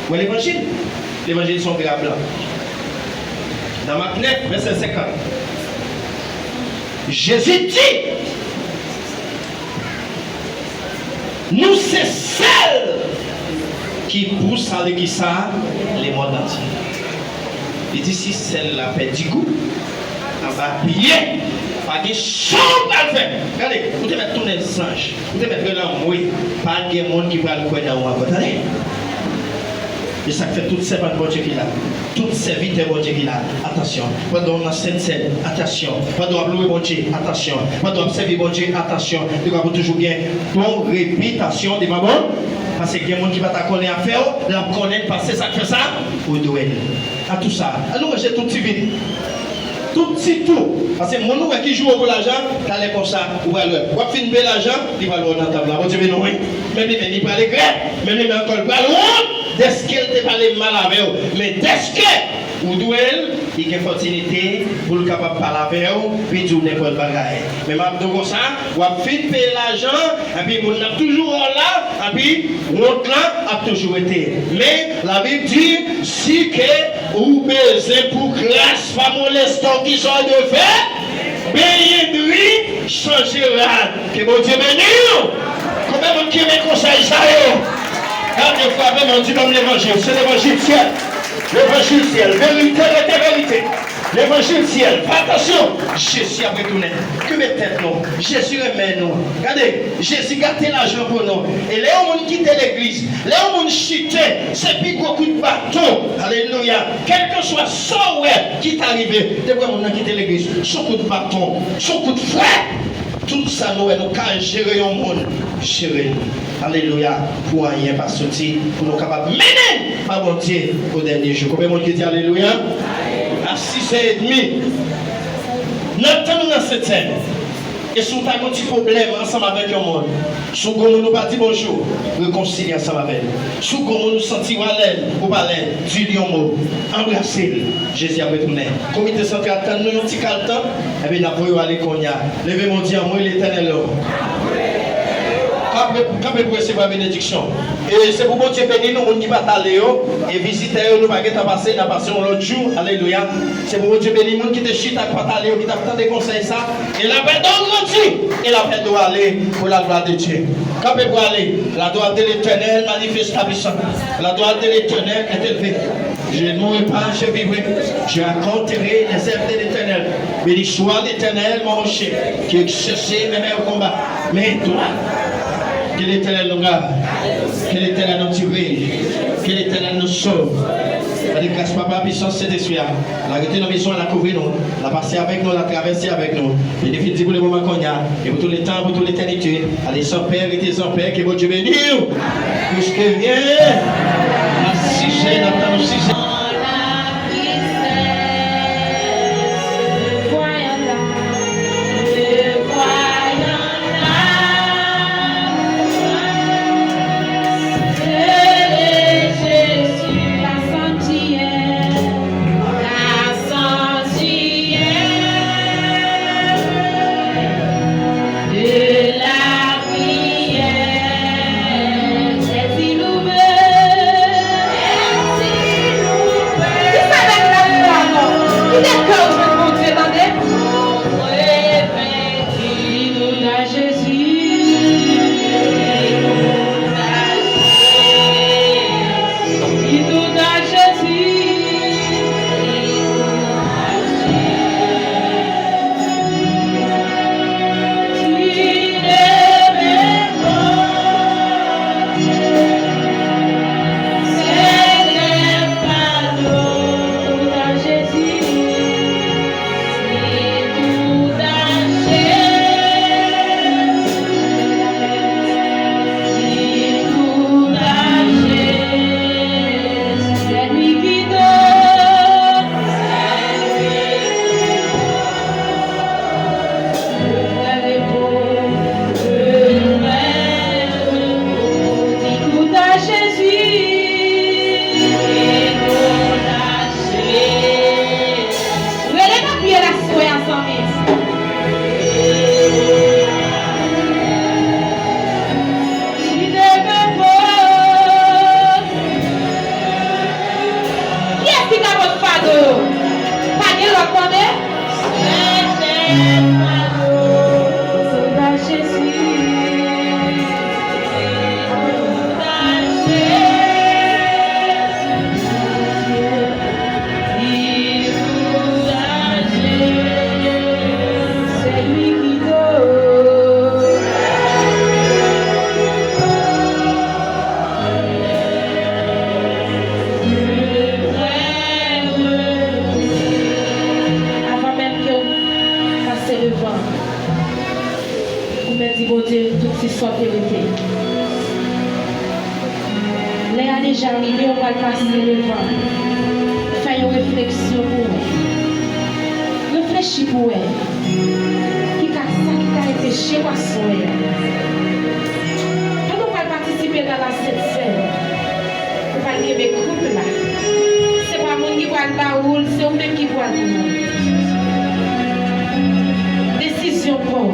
Ou wè levanjil? Levanjil se yon dra blan. Nan Mak nèf, vèsè senkant. Jezi di, nou se sèl ki pou sali kisa? Lemonn antye. Li di si sèl la pèdi gou, anba pye, pa gen sa w pral fè. Gade, ou te mèt tounen zanj, ou te mèt rele anmwe, pa gen moun ki pral kwè nan ou ankò. Tande! E sa k fè tout sèvant Bondye ki la, tout sèvitè Bondye ki la, atansyon. Pandan w nan sent sèn, atansyon. Pandan w ap lwe Bondye, atansyon. Pandan w ap sèvi Bondye, atansyon. Li ka pou toujou gen bon repitasyon devan Bondye. Paske gen moun ki pa ta konnen afè w, l ap konnen l paske sa k fè sa, ou dwe l. A tou sa, an nou ranje tout ti vit. Tout ti tou. Paske moun ou wè ki joure w pou lajan, talè konsa, ou pral wè. W ap fin peye lajan, li pral wè w nan tanp la. Bondye beni w, wi. Men li menm, li pral regrèt. Men li menm ankò, li pral wont dèske l te pale mal avè w. Men dèske ou dwe l, li gen fòtinite pou l kapab pale avè w, pi di w nenpòt bagay. Men m ap di w konsa, w ap fin peye lajan, epi moun nan ap toujou wè w la, epi wont lan ap toujou rete. Men, Labib di, si ke ou bezwen pou gras pa moleste w, kisa w dwe fè? Benyen dri, chanje rad. Ke Bondye beni w. Konbyen moun ki renmen konsèy sa yo? Gade, frape men, di, ban m levanjil. Se levanjil syèl. Levanjil syèl. Verite rete verite. Levanjil syèl. Fè atansyon. Jezi ap retounen. Kenbe tèt nou. Jezi renmen nou. Gade, Jezi gate lajan pou nou. E lè yon moun kite legliz, lè yon moun chite, se pi gwo kout baton. Alelouya. Kèlkeswa sa w wè ki ta rive, depi yon moun nan kite legliz, se yon kout baton, se yon kout frèt. Tout sa nou wè nou ka jere yon moun, jere l. Alelouya. Pou anyen pa soti, pou nou kapab mennen l ba Bondye o dènye jou. Konbyen moun ki di alelouya? A sis è edmi, n ap tann ou nan sent sèn. E si w ta gen yon ti pwoblèm ansanm avèk yon moun, si w gen yon moun ou pa di bonjou, rekonsilye ansanm avè l. Si w gen yon moun ou santi w alèz, ou pa alèz, di l yon mo, anbrase l. Jezi ap retounen. Komite santral tann nou yon ti kal tan, epi n ap voye w ale kounye a. Leve men w, di, anmwe Letènèl, yo. Kanpe, kanpe pou resevwa benediksyon. E se pou Bondye beni nou, moun ki pa t ale yo, e vizitè yo, nou pa gentan pase, n a pase yon lòt jou. Alelouya. Se pou Bondye beni moun ki te chita, ki pa t ale yo, ki t ap tande konsèy sa. E lapè dò w grandi, e lapè dò w ale pou la gloire de Dieu. Kanpe pou ale. La gloire de l'Éternel manifeste sa puissance. La gloire de l'Éternel est élevée. Je ne mourrai pas, je vivrai. Je raconterai les œuvres de l'Éternel. Béni soit l'Éternel, mon rocher, qui exerce mes mains au combat. Mes doigts. Que l'Éternel nous garde. Que l'Éternel nous dirige. Que l'Éternel nous sauve. Gade gras Papa, puissance Saint-Esprit. L a rete nan mezon an, l a kouvri nou, l a pase avèk nou, l a travèse avèk nou. Benefit di pou le moman kounye a, e pou tout le tan, pou tout letènite. Ale san pè, rete san pè, ke Bondye beni w. Puiske vyen, n ap size, n ap tann ou size. Pa gen lòt, tande. Sèl tèt pa nou. Sèl pa Jezi. Sèl pa Jezi. Sèl li ki do. Avan menm ke w pase devan, ou mèt di Bondye tout ti sa w te rete. Lè a deja rive, ou pral pase devan. Fè yon refleksyon pou wè. Reflechi pou wè. Ki ka sa ki ka enpeche w aswè a? Pandan w pral patisipe nan la Sent Sèn, ou pral kenbe koup la. Se pa moun ki pral ba ou l, se ou menm ki pral pran l. Desizyon pa w.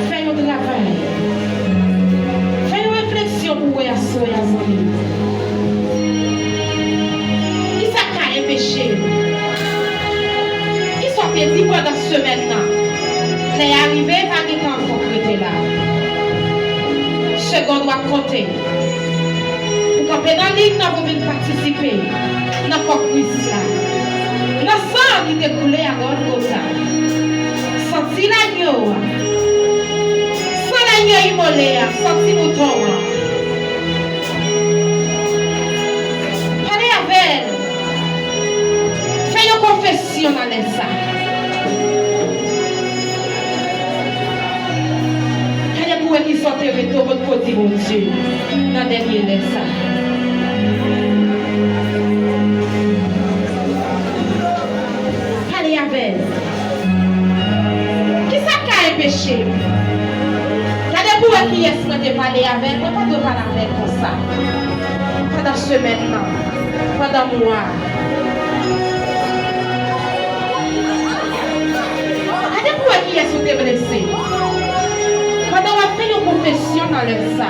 Fè yon travay. Fè yon refleksyon pou wè aswè a, zanmi. Kisa k ka enpeche w? Kisa w te di pandan semèn nan? Lè a rive, pa gen tan ankò pou rete la. Segonn w ap konte. Ou kanpe nan liy nan pou vin patisipe nan kò Kris la, nan san an ki te koule a Gòlgota. Santi lanyo a, san lanyo imole a, santi mouton an. Pale avè l. Fè yon konfesyon nan lè sa. Gade pou wè kisa w te rete w potko di Bondye nan dènye lè sa. Pale avè l. Kisa k ka enpeche m? Gade pou wè kiyès mwen te pale avè l. Mwen pa dwe pale avè l konsa. Pandan semèn nan, pandan mwa a. Gade pou wè kiyès ou te blese. Pandan w ap fè yon konfesyon nan lè sa,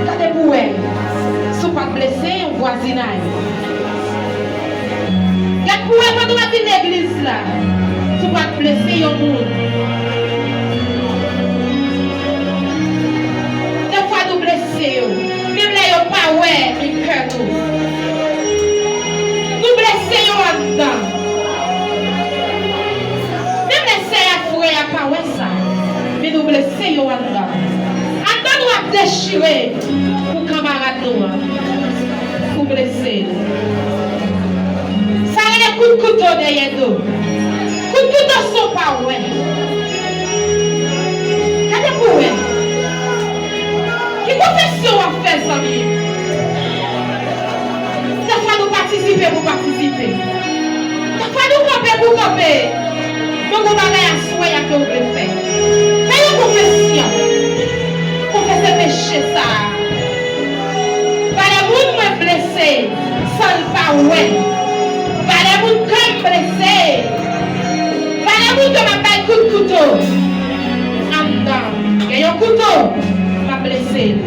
gade pou wè si w pa t blese yon vwazinay. Gad pou wè pandan w ap vin legliz la, si w pa t blese yon moun. Dèfwa nou blese yo, menm lè yo pa wè, men kè nou. Nou blese yo anndan. Menm lè sè a, frè a pa wè sa, men nou blese yo anndan. Anndan nou ap dechire pou kanmarad nou an. Ou blese l. Sa rele kout kouto dèyè do. Kout kouto san w pa wè. Gade pou wè. Ki konfesyon w ap fè, zanmi m? Dèfwa nou patisipe pou patisipe. Dèfwa nou kanpe pou kanpe. Men gon bagay aswè a ke w vle fè. Fè yon konfesyon. Konfese peche sa a. Valè moun mwen blese san l pa wè. Valè moun kè m blese. Valè moun ke m ap bay kout kouto. Anndan, gen yon kouto, m ap blese l.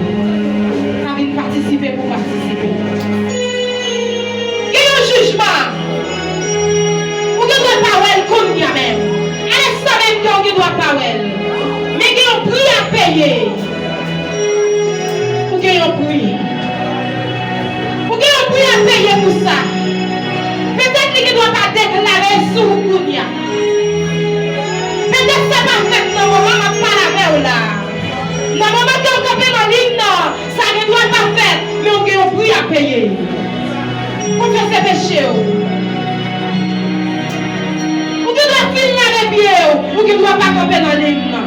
Pa vin patisipe pou patisipe. Gen yon jijman. Ou gen dwa pa wè l kounye a menm. A lenstan menm ke ou gen dwa pa wè l. Men gen yon pri a peye. Ou gen yon pri. Ou gen yon pri a peye pou sa. Petèt li gen dwa pa deklare sou ou kounye a. Petèt sa pa fèt nan moman m ap pale avè w la. Nan moman ke w kanpe nan liy nan, sa gen dwa pa fèt, men ou gen yon pri a peye. Konfese peche w. Ou gen dwa fin lave pye w, ou gen dwa pa kanpe nan liy nan.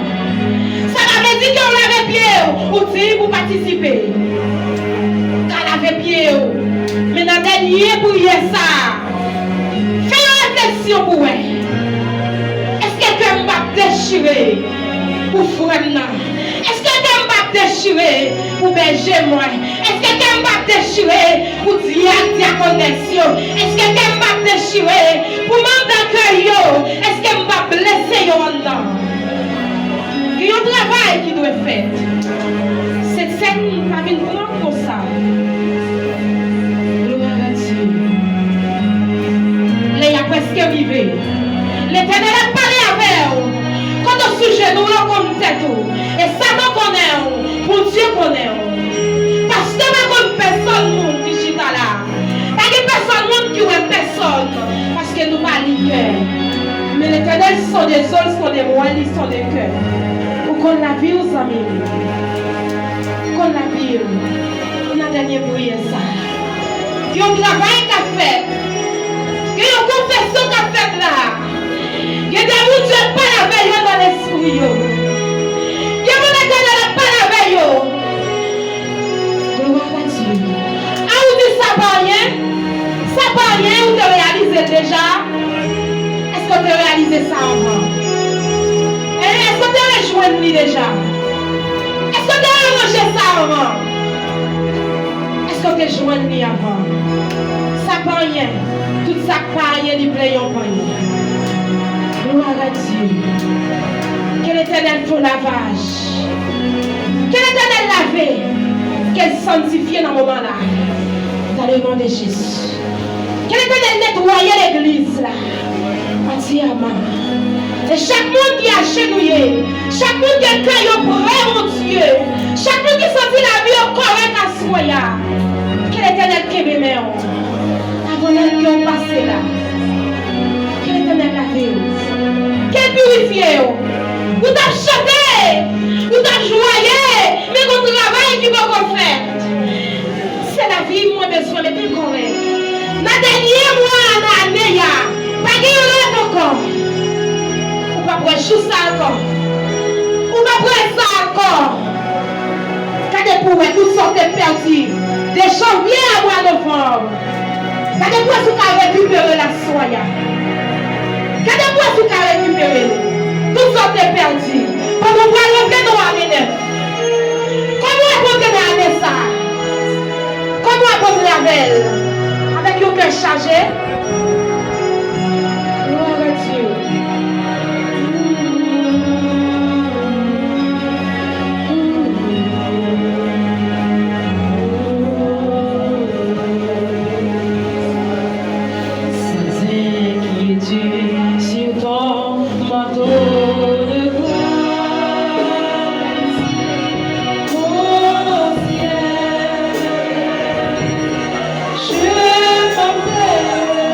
Sa pa vle di ke w lave pye w, ou diy pou patisipe. Ka lave pye w. Men nan dènye priyè sa a, fè yon refleksyon pou wè. Èske kè m p ap dechire pou frè m nan? Èske kè m p ap dechire pou bèje mwen? Èske kè m p ap dechire pou dyak, dyakonès yo? Èske kè m p ap dechire pou manm dakèy yo? Èske m p ap blese yo anndan? Gen yon travay ki dwe fèt. Se Sèten pa vin pran konsa. Glwa a Dye. Lè a prèske rive. Letènèl ap pale avè w. Kote w sou jenou w, ou konn tèt ou. E Satan konnen w. Bondye konnen w. Pastè pa konn pèsonn moun ki chita la. Pa gen pèsonn moun ki wè pèsonn. Paske nou pa li kè. Men Letènèl sonde zo l, sonde mwen, li sonde kè. Ou konn lavi w, zanmi m. Ou konn lavi w. Nan dènye priyè sa. Yon travay k ap fèt. Gen yon konfesyon k ap fèt la. Gen de moun Dye ap pale avè yo nan lespri yo. Gen moun Letènèl ap pale avè yo. Glwa a Dye. A, ou di sa pa anyen? Sa pa anyen, ou te reyalize l deja? Èske w te reyalize sa anvan? Hein? Èske w te rejwenn li deja? Èske w te ranje sa anvan? Èske w te jwenn li anvan? Sa pa anyen. Tout sa k pa anyen, li plen yon panye. Glwa a Dye. Ke Letènèl fè w lavaj. Ke Letènèl lave. Ke l sanntifye nan moman la. Dans le nom de Jésus. Ke Letènèl netwaye legliz la antyèman. E chak moun ki ajenouye, chak moun ki kè yo prè Bondye, chak moun ki santi lavi yo kòrèk aswè a, ke Letènèl kenbe men w. Avan lè ke w pase la, ke Letènèl lave w. Ke l pirifye w. Ou t ap chante, ou t ap jwaye, men gon travay ki poko fèt. Se lavi m mwen bezwen mete l kòrèk. Nan dènye mwa nan ane a, pa gen yon lòt ankò. Ou p ap wè jou sa ankò. Ou p ap wè sa ankò. Gade pou w wè tout sa w te pèdi de janvye a mwa novanm. Gade pou w wè si w ka rekipere l aswè a. Gade pou w wè si w ka rekipere l. Tout sa w te pèdi. Pandan w pral rantre nan ane nèf. Kòman w ap rantre nan ane sa a? Kòman w ap rantre avè l? Avèk yon kè chaje? Glwa a Dye. Sans inquiétude sur ton manteau de gloire, mon ciel, je m'appelle.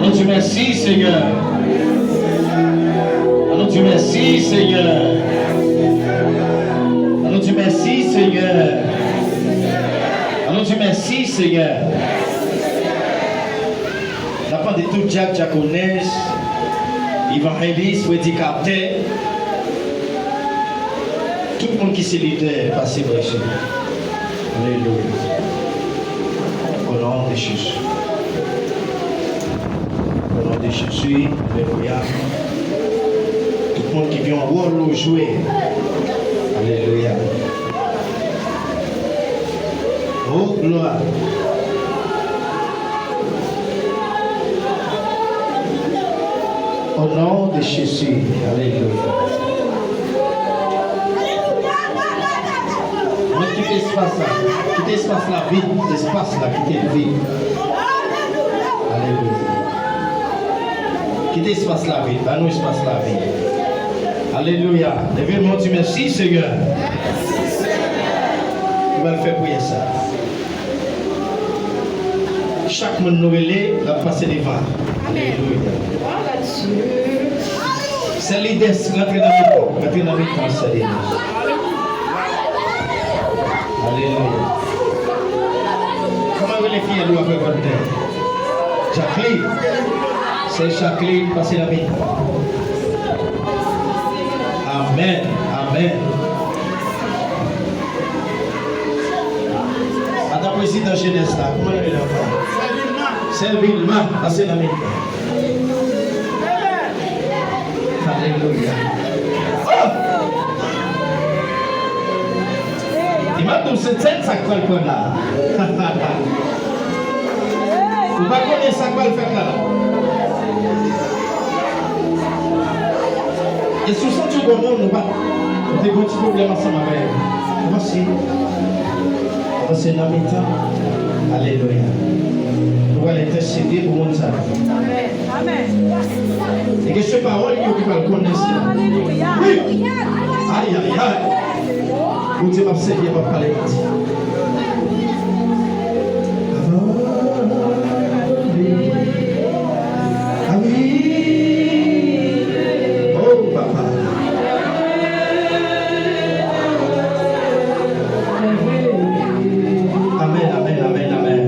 Ann nou di mèsi, Senyè. Ann nou di mèsi, Senyè. Ann nou di mèsi, Senyè. Ann nou di mèsi, Senyè. N ap mande tout dyak, dyakonès, evanjelis, predikatè, tout moun ki se lidè, pase bò isit. Alelouya. O non de Jezi. O non de Jezi. Alelouya. Tout moun ki gen yon wòl ou jwe. Alelouya. O glwa. O non de Jezi. Alelouya. Mwen kite espas la. Kite espas la vid. Espas la kite l vid. Alelouya. Kite espas la vid. Ba nou espas la vid. Alelouya. Leve men w, di mèsi, Senyè. Nou pral fè priyè sa. Chak moun nou rele, l ap pase devan. Alelouya. Sè lidè, rantre nan mitan, rantre nan mitan, sè lidè. Alelouya. Kòman rele fiyèl ou a, frè Voltè? Jacqueline. Sè Jacqueline, pase nan mitan. Amèn. Amèn. Ata prezidan jenès la, kòman l rele ankò? Sè Vilma, pase nan mitan. Alelouya. Oh! Li mande w se sèn sa k pral pran la. Ou pa konnen sa k pral fèt la. E si w santi w gon moun, ou pa, ou te gon ti pwoblèm ansanm avè l. Avanse. Avanse nan mitan. Alelouya. Nou pral entèsede pou moun sa yo. Amèn. Amèn. E ke se pawòl yo ki pral konnen se. Alelouya. Wi. Ay, ay, ay. Bondye m ap sèvi a p ap pale manti. Oh, papa. Amèn, amèn, amèn, amèn.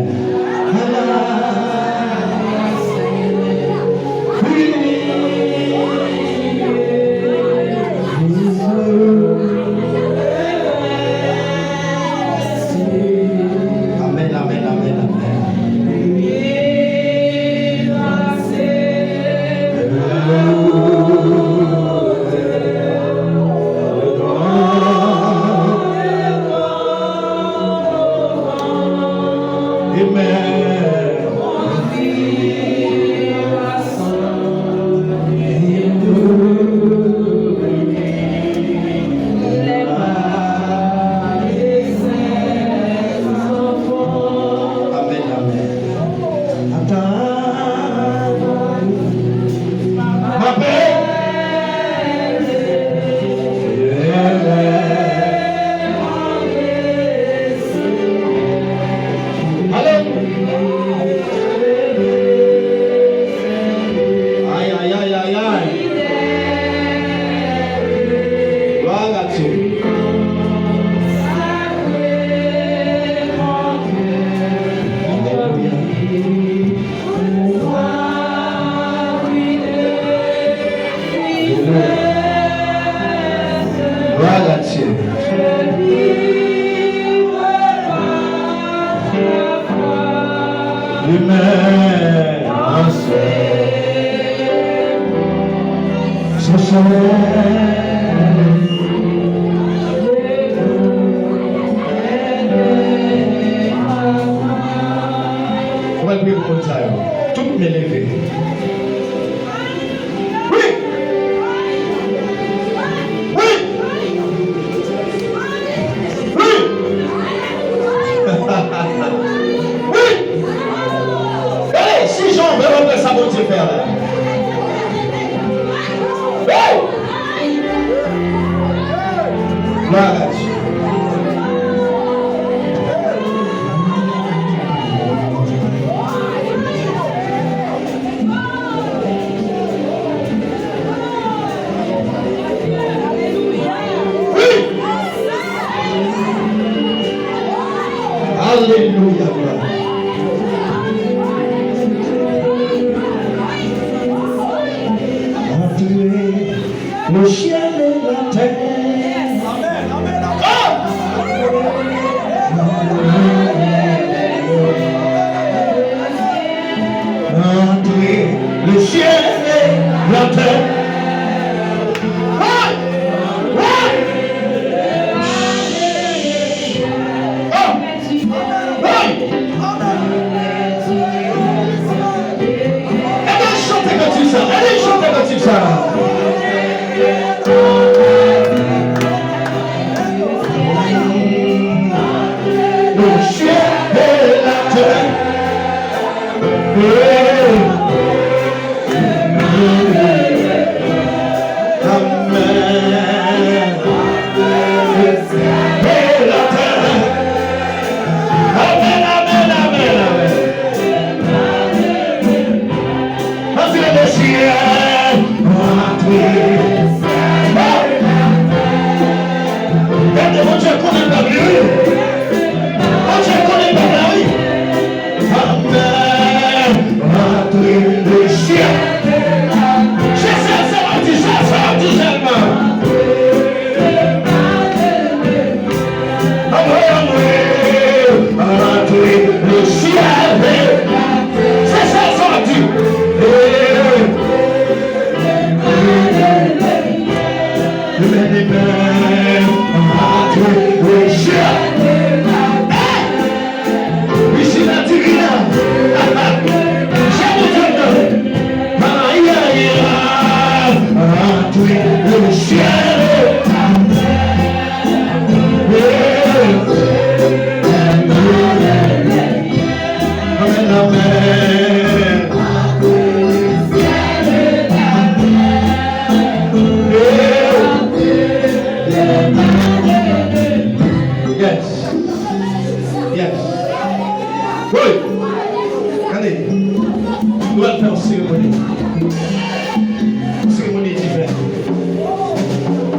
Amèn, amèn, amèn, amèn. Amen. Amèn, amèn. Ata m ape. Alelouya. Ay, ay, ay, ay, ay. Glwa a Dye. Alelouya. Glwa a Dye. Amen. Amen. Ou pral priye pou moun sa yo. Tout men leve. Wi! Wi! Wi! Wi! Gade, si jan w vle w ap wè sa Bondye fè a la. Woo! Glwa a Dye. Le ciel et la terre. Amen. Et la terre. Amen, amen, amen, amen. Antre nan syèl, antre. Oh! Gade, Bondye konnen pèp li, wi. Bondye konnen pèp la, wi. Amen. Antre nan syèl. Se sa, sa w ap di, sa, sa w ap di sèlman. Antre, antre, antre nan syèl. Se sa, sa w ap di. Amen, amen. Antre nan syèl. Hey! Isi la divina. Ay, ay, ay. Antre le cielo. Amen, amen. Yes. Yes. Woy! Gade, nou al fè yon seremoni. Yon seremoni diven.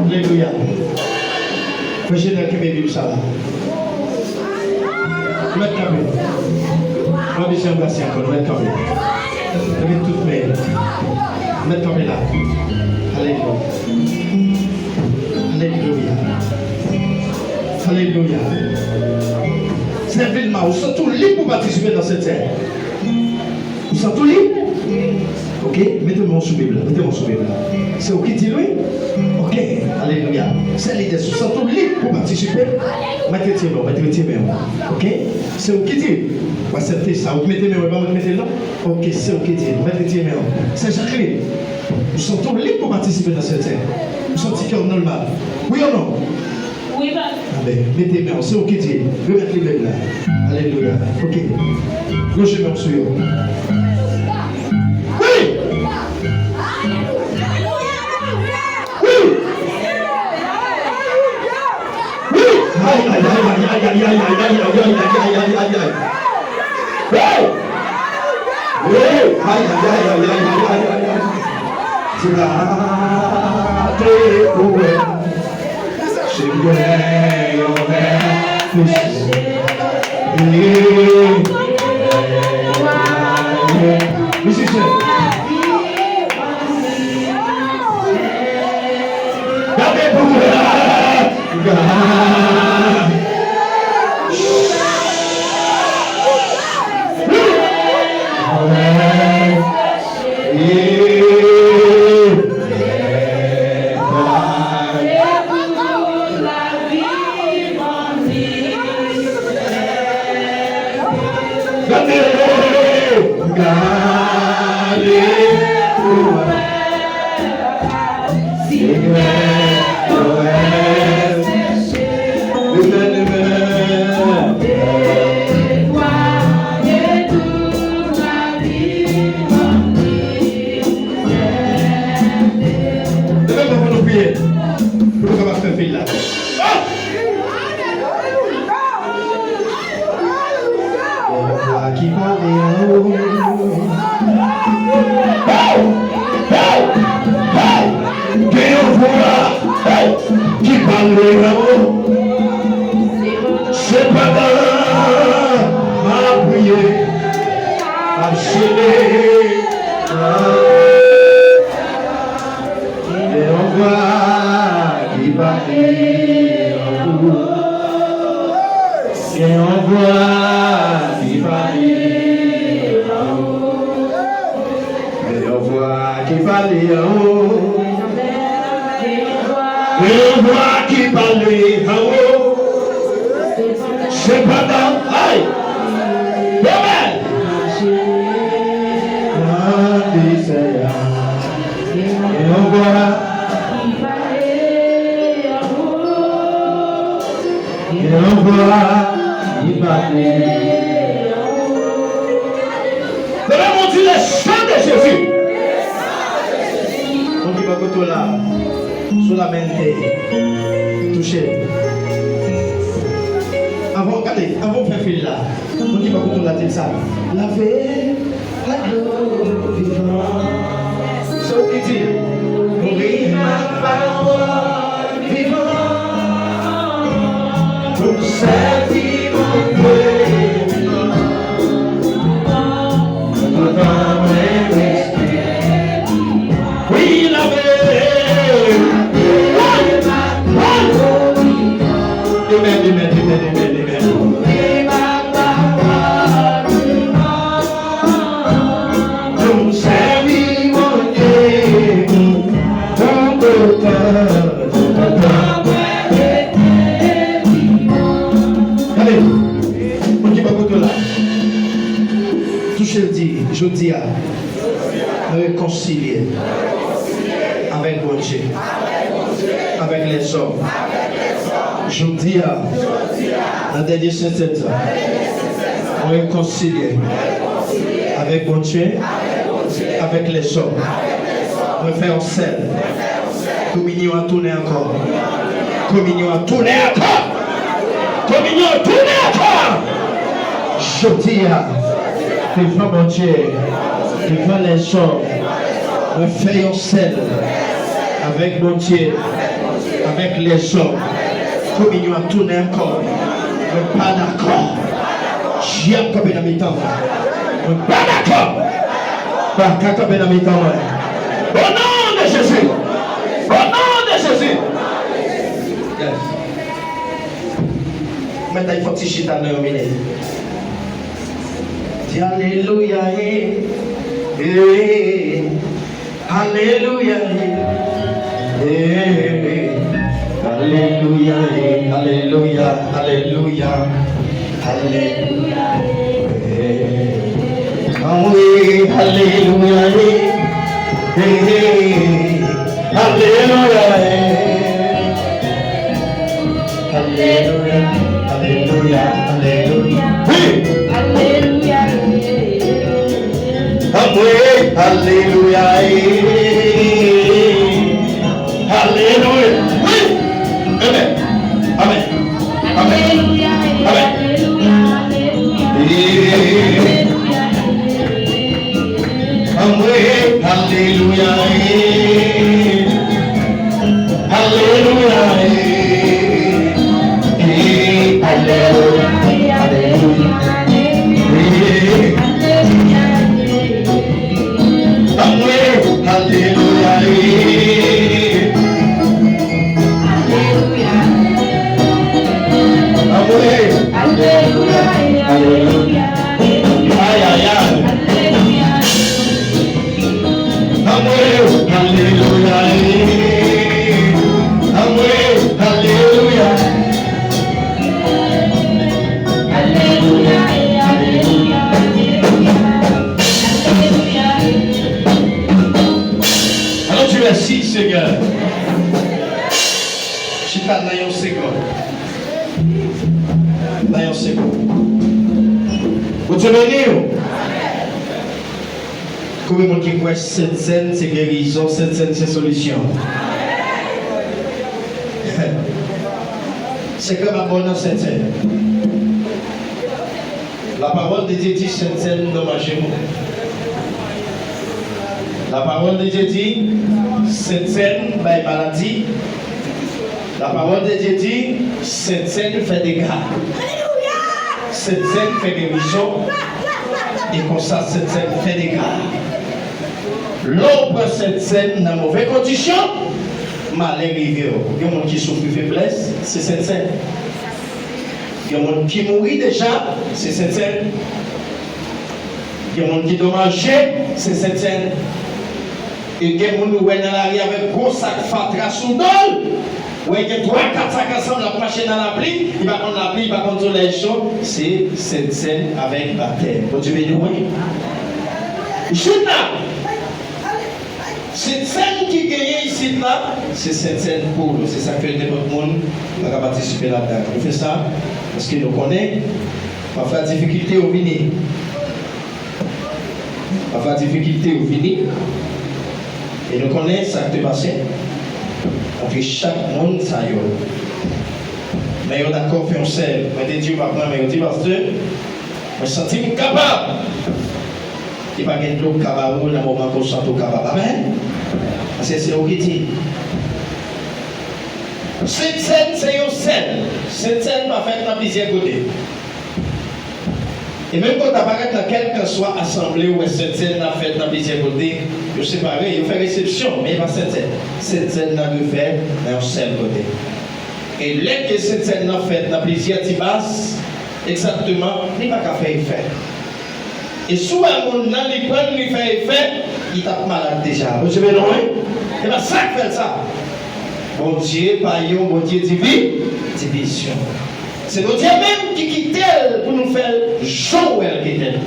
Alelouya. Mwen jenè kenbe Bib sa la. Nou mèt kanpe. Mwen bezwen anbrase ankò, nou mèt kanpe. Leve tout men. Nou mèt kanpe la. Alelouya. Alelouya. Alelouya. Sè Vilma, ou santi w lib pou patisipe nan Sentèn? Ou santi w lib? Ok, mete men w sou Bib la, mete men w sou Bib la. Se ou ki di l, wi? Ok, alelouya. Sè Lidès, ou santi w lib pou patisipe? Mèt retire men w, mèt retire men w. Ok? Se ou ki di l. W aksepte sa. Ou ki mete men w, e pa mwen ki mete l, non? Ok, se ou ki di l. Mèt retire men w. Sè Jacqueline, ou santi w lib pou patisipe nan Sentèn? Ou santi kè w nòmal? Wi ou non? Wi, papa. Amen. Mete men w, se ou ki di l. Remèt li Bib la. Alelouya. Ok. Lonje men w sou yo. Wi! Wi! Wi! Ay, ay, ay. Wi! Wi! Ay, ay, ay. Ti la te pou wè. Senyè, yon lè plis. Mizisyen. Gade pou wè. Gade. Leve men pou nou priye, pou nou kapab fè fil la. Ah! Vwa ki pale anwo. Hey! Hey! Hey! Gen yon vwa, hey, ki pale anwo. Sepandan, m ap priye, m ap jene. Gen yon vwa ki pale anwo. Gen yon vwa ki pale anwo. Gen yon vwa ki pale anwo. Gen yon vwa ki pale anwo. Sepandan, ay! Amen! Tande Seyè a. Gen Leve men w, di, le sang de Jésus. Moun ki bò kote w la, solamente, touche l. Anvan, gade, anvan w fè fil la, moun ki bò kote w la, di l sa. Lave la dlo vivan. Se ou ki di, mouri ak pawòl vivan. Pou m sèvi Bondye. Kontan mwen rete. Wi, lave. Amen, amen, amen, amen, amen. Pou m sèvi Bondye, pou kontan. Gade, moun ki bò kote w la, touche l, di, jodi a, mwen rekonsilye avèk Bondye, avèk lèzòm. Jodi a, nan dènye sentsèn sa, mwen rekonsilye avèk Bondye, avèk lèzòm. Mwen fè yon sèl. Kominyon an tounen ankò. Kominyon an tounen ankò. Kominyon an tounen ankò. Jodi a, devan Bondye, devan lèzòm, mwen fè yon sèl avèk Bondye, avèk lèzòm. Kominyon an tounen ankò. Mwen pa dakò. Dyab kanpe nan mitan mwen. Mwen pa dakò. Baka kanpe nan mitan mwen. O non de Jezi. O non de Jezi. Yes. Mwen ta fè ti chita nan yon minit. Di alelouya, eh, eh. Alelouya, eh, eh, eh. Alelouya, eh, alelouya, alelouya, alelouya, eh. Anmwe, alelouya, eh, eh, eh. Alelouya, eh. Alelouya, alelouya, alelouya. Wi. Alelouya, eh. Anmwe, alelouya, eh. Alelouya. Wi. Amen. Amen. Amen. Amen. Eh. Anmwe, alelouya, eh. Alelouya, eh. Eh, alelouya, alelouya, eh. Anmwe, alelouya, eh. Anmwe, alelouya, alelouya. Ay, ay, ay. Anmwe, alelouya, eh. Anmwe, alelouya. Alelouya, alelouya, alelouya, alelouya. Allons, Dieu merci, Seigneur. Chita nan yon segonn. Nan yon segonn. Bondye beni w. Konbyen moun ki kwè Sentsèn se gerizon, Sentsèn se solisyon? Sekrè m ap ba w nan Sentsèn. La parole de Dieu dit Sentsèn non manje moun. La parole de Dieu dit Sentsèn bay maladi. La parole de Dieu dit Sentsèn fè dega. Sentsèn fè gerizon. E konsa Sentsèn fè dega. Lè w pran Sentsèn nan move kondisyon, malè rive w. Gen moun ki soufri feblès, se Sentsèn. Gen moun ki mouri deja, se Sentsèn. Gen moun ki domaje, se Sentsèn. E gen moun ou wè nan lari avèk gwo sak fatra sou do l. Ou wè gen twa, kat sak ansanm, l ap mache nan lapli, li pa konn lapli, li pa konn solèy cho, se Sentsèn avèk batèm. Bondye beni w, wi. Jounalis. Sentsèn ki genyen isit la, se Sentsèn pou nou. Se sa k fè nenpòt moun pa ka patisipe ladan. Nou fè sa paske nou konnen pafwa difikilte yo vini. Pafwa difikilte yo vini, e nou konnen sa k te pase ant chak moun sa yo. Men yo dakò fè yon sèl. Mwen te di yo pa pran, men yo di, "Pastè, mwen santi m kapab." E pa gen dlo k ka ba ou nan moman ke w santi w kapab. Amèn? Paske se ou ki di. Sentsèn se yon sèl. Sentsèn pa fèt nan plizyè kote. E menm ke w ta parèt nan kèlkanswa asanble ou wè sentsèn nan fèt nan plizyè kote, yo separe, yo fè resepsyon, men e pa sentsèn. Sentsèn nan dwe fèt nan yon sèl kote. E lè ke sentsèn nan fèt nan plizyè ti bas, egzakteman, li pa ka fè efè. E si w wè moun nan, li pran, li fè efè, li t ap malad deja. Bondye beni w, wi. E pa sa k fè l sa. Bondye pa yon Bondye divi-, divizyon. Se Bondye menm ki kite l pou nou fè l jan w wè l kite l.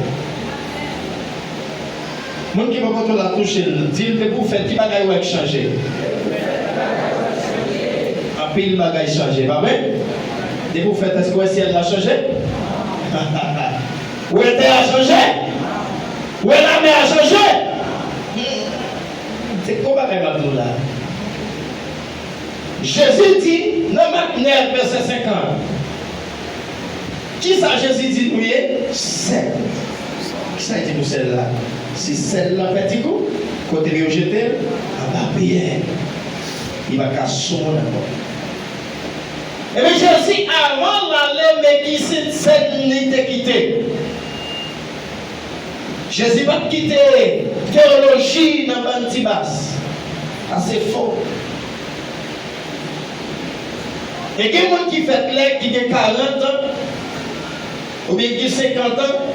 Moun ki poko twò la touche l, di l depi w fèt, ki bagay ou wè k chanje? Anpil bagay chanje, pa vre? Depi w fèt, èske w wè syèl la chanje? Ou wè tè a chanje? Ou wè lamè a chanje? Hmm. Se gwo bagay m ap di w la. Jezi di nan Mak nèf, vèsè senkant, kisa Jezi di nou ye? Sèl. Kisa l di pou sèl la? Si sèl la pèdi gou, kote yo jete l? Anba pye. Li pa ka sou moun ankò. Ebyen, Jezi, avan l ale, men ki sentsèn li te kite? Jezi pa t kite teyoloji nan bann ti bas. Sa se fo. E gen moun ki fèt lè, ki gen karant an, oubyen ki gen senkant an,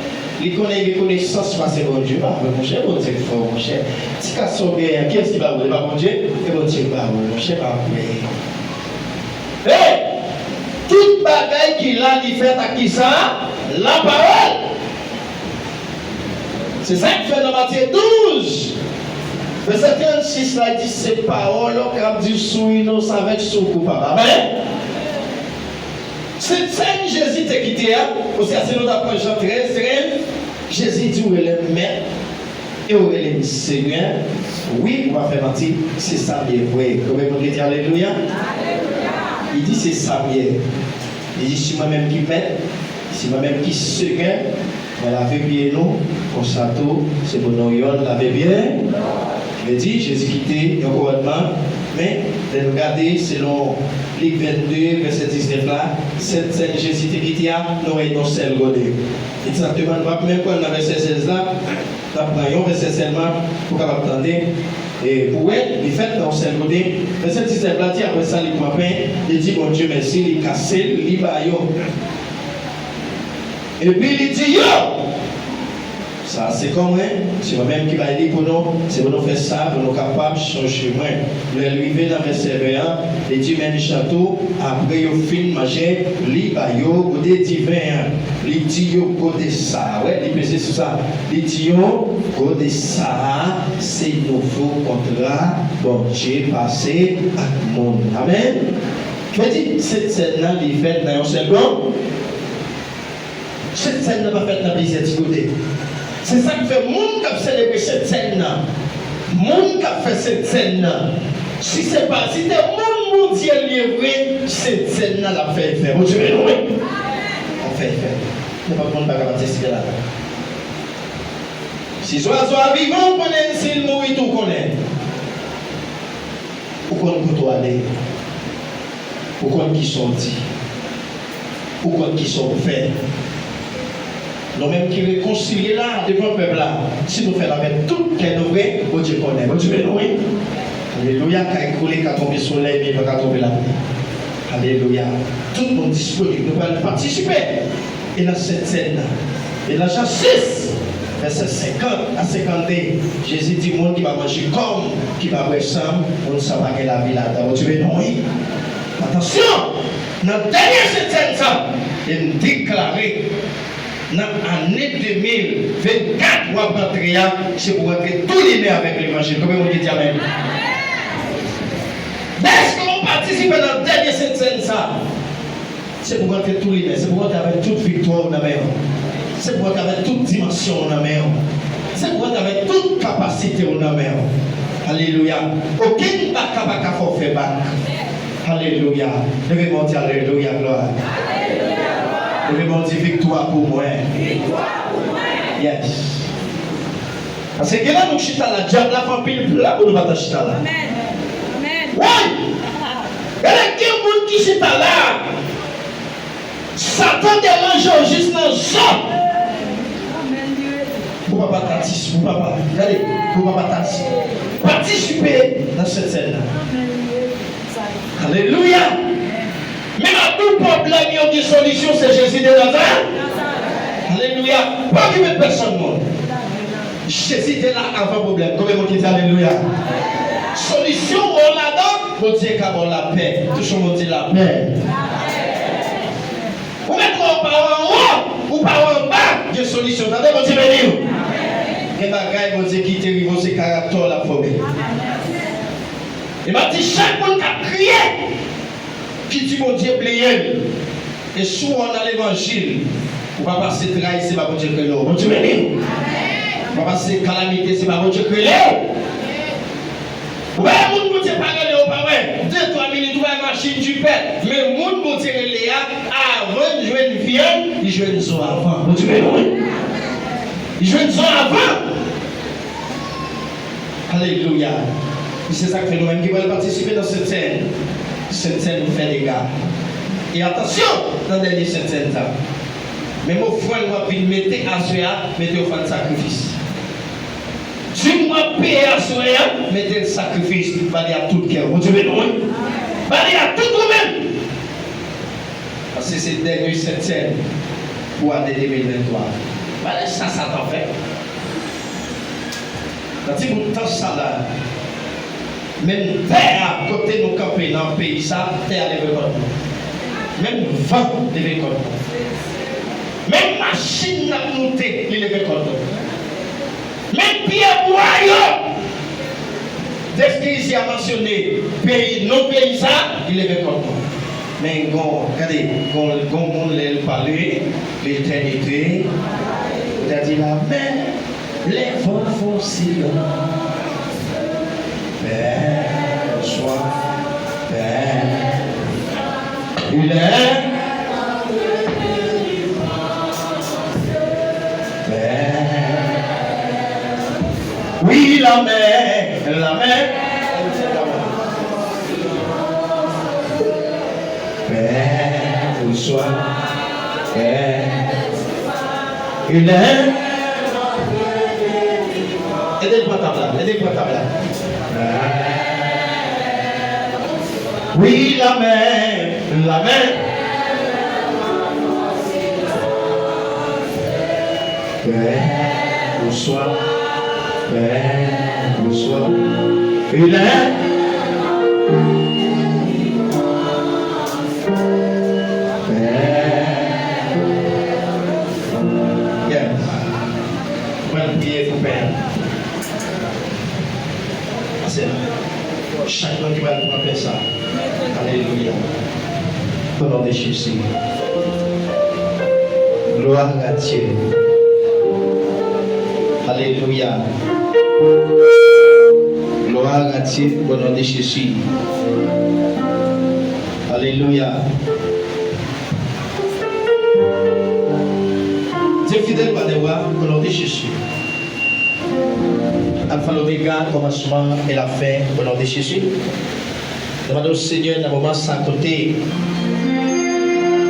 li konnen gen konesans pase Bondye. Pa vre, monchè, Bondye fò, monchè. Ti kras sa w genyen an, kiyès ki ba ou l? E pa Bondye? E Bondye ki ba ou l, monchè, pa vre. Hey! Tout bagay ki la, li fèt ak kisa? Lapawòl. Se sa k fè nan Matye douz, vèsè trannsis la, di se pawòl ou k ap di si w inosan avèk si w koupab. Amèn. Sentsèn Jezi te kite a, oswa si nou ta pran Jan trèz, trèz, Jezi di w rele m mèt, e w rele m senyè, wi, ou pa fè manti, se sa m ye vre. Konbyen moun ki di alelouya? Li di se sa m ye. Li di si mwen menm ki mèt, si mwen menm ki senyè, mwen lave pye nou, konsa tou, se pou nou yonn lave pye. Vle di, Jezi kite yon kowòdman, men, lè nou gade, selon Lik vennde, vèsè diznèf la, sentsèn Jezi te kite a, nou wè yon sèl kote. Egzakteman, nou p ap menm pran nan vèsè sèz la, n ap pran yon vèsè sèlman pou kapab tande, e pou wè, li fèt nan yon sèl kote. Vèsè diznèf la di, apre sa, li pran pen, li di Bondye mèsi, li kase l, li ba yo. Epi li di yo, sa se kò mwen, se mwen menm ki bay li pou nou, se pou nou fè sa, pou nou kapab chèche mwen. Lè l rive nan vèsè ven an, li di menm jan tou, apre yo fin manje, li ba yo goute diven an. Li di yo goute sa, wè, li peze sou sa. Li di yo goute sa, se nouvo kontra Bondye pase ak moun. Amèn. Vle di, sentsèn nan, li fèt nan yon sèl gòm. Sentsèn nan pa fèt nan plizyè ti kote. Se sa k fè moun k ap selebre sentsèn nan, moun k ap fè sentsèn nan, si se pa, si se moun Bondye l ye vre, sentsèn nan l ap fè efè. Bondye beni w, wi. L ap fè efè. Nenpòt moun pa kapab tèstifye ladan. Si zwazo a vivan, ou konnen, si l mouri tou, ou konnen. Ou konn kote w ale. Ou konn kisa w di. Ou konn kisa w fè. Nou menm ki rekonsilye la devan pèp la, si nou fè l avèk tout kè nou vre, Bondye konnen. Bondye beni w, wi. Alelouya, kay koule, ka tonbe solèy, men pa ka tonbe lapli. Alelouya. Tout moun disponib, nou pral patisipe. E nan sentsèn nan. E nan Jan sis, vèsè senkant a senkannde, Jezi di moun ki pa manje kò m, ki pa bwè san m, moun sa pa gen lavi ladan. Bondye beni w, wi. Atansyon! Nan dènye sentsèn sa, e m deklare, nan ane de mil vennkat w ap rantre a, se pou w rantre tou limen avèk levanjil. Konbyen moun ki di amèn? Dèske w patisipe nan dènye sentsèn sa, se pou w rantre tou limen, se pou w rantre avèk tout viktwa w nan men w. Se pou w rantre avèk tout dimansyon w nan men w. Se pran avèk tout kapasite w nan men w. Alelouya. Okenn baka pa ka fè w fè bak. Alelouya. Leve men w di alelouya, glwa. Leve men w di viktwa pou mwen. Yes. Paske gen lè nou chita la, dyab la fè anpil plan pou nou pa ta chita la. Woy! Gade gen moun ki chita la. Satan deranje w jis nan zo. Pou papa ta dis, pou papa, gade, pou papa ta dis. Patisipe nan sent sèn nan. Alelouya. Men nan tout pwoblèm yo gen solisyon, se Jezi de Nazarèt. Alelouya. Pa okipe pèsonn moun. Jezi te la avan pwoblèm. Konbyen moun ki di alelouya? Solisyon w wè w ladan, Bondye ka ba w lapè. Touche yon moun di lapè. Ou mèt wè w pa wè anwo, ou pa wè anba, gen solisyon. Tande, Bondye beni w. Gen bagay Bondye kite rive w, se karaktè w l ap fòme. E m ap di chak moun k ap kriye, ki di Bondye bliye l. E si w nan levanjil, ou pa pase trayi, se pa Bondye k rele w. Bondye beni w. Ou pa pase kalamite, se pa Bondye k rele w. Ou pa wè moun Bondye pa rele, ou pa wè de twa minit, ou pa wè machin jipèt. Men moun Bondye rele a, avan l jwenn vyann, li jwenn zo avan. Bondye beni w. Li jwenn zo avan. Alelouya. E se sa k fè nou menm ki pral patisipe nan sent sèn. Sent sèn nou fè dega. E atansyon, nan dènye sent sèn sa. Menm ofrann w ap vin mete aswè a, mete ofrann sakrifis. Dim w ap peye aswè a, mete l sakrifis. Ba li ak tout kè w. Bondye beni w, wi. Ba li ak tout ou menm. Paske se dènye sent sèn pou ane de mil venntwa. Gade sa Satan fè. Nan ti bout tan sa la, menm tè a kote nou kanpe nan peyi sa, tè a leve kont nou. Menm van leve kont nou. Menm machin n ap moute, li leve kont nou. Men pyebwa yo, deske isi a mansyone peyi, non peyi sa, li leve kòt mwen. Men gon, gade, gon, gon moun lè l pale, letènite, li ta di la mè, lè van fè silans. Pè, bonswa, pè, ilè. Wi, lamè, lamè. Pè, bonswa, pè. Ilè. Ede l pran tab la, ede l pran tab la. Wi, lamè, lamè. Pè, bonswa. Pè, bonswa. Ilè. Pè. Yes. Mwen priye pou pè. Pase la. Chak moun ki pral pran pè sa. Alelouya. Au nom de Jésus. Gloire à Dieu. Alelouya. Gloire à Dieu au nom de Jésus. Alelouya. Dieu fidèle, roi des rois, au nom de Jésus. Alfa, l'Oméga, kòmansman e lafen, o non de Jezi. Nou mande w, Senyè, nan moman sa kote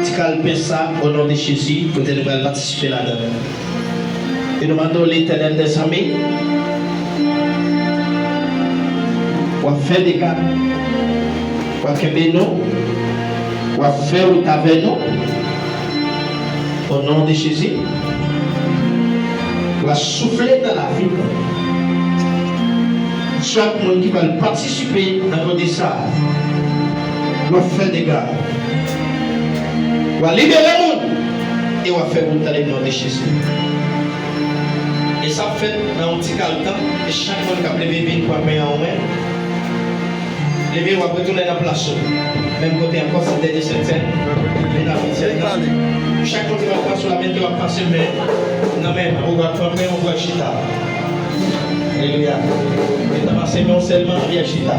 ti kal pen sa, o non de Jezi, kote nou pral patisipe ladan l. E nou mande w, Letènèl dèzame, w ap fè dega, w ap kenbe nou, w ap fè wout avè nou. O non de Jezi, w a soufle nan lavi nou. Chak moun ki pral patisipe nan kote sa a, w a fè dega. W a libere moun e w a fè moun tande non de Jezi. E sa ap fèt nan yon ti kal tan, e chak moun k ap leve vin pran pen an ou men. Leve, w ap retounen nan plas ou. Menm kote ankò, se dènye sentèn. Vin avè sentèn. Chak kote w ap pase, w ap mete, w ap pase men nan men, ou ap pran men, ou pral chita. Alelouya. Gentan pase men w sèlman, epi al chita.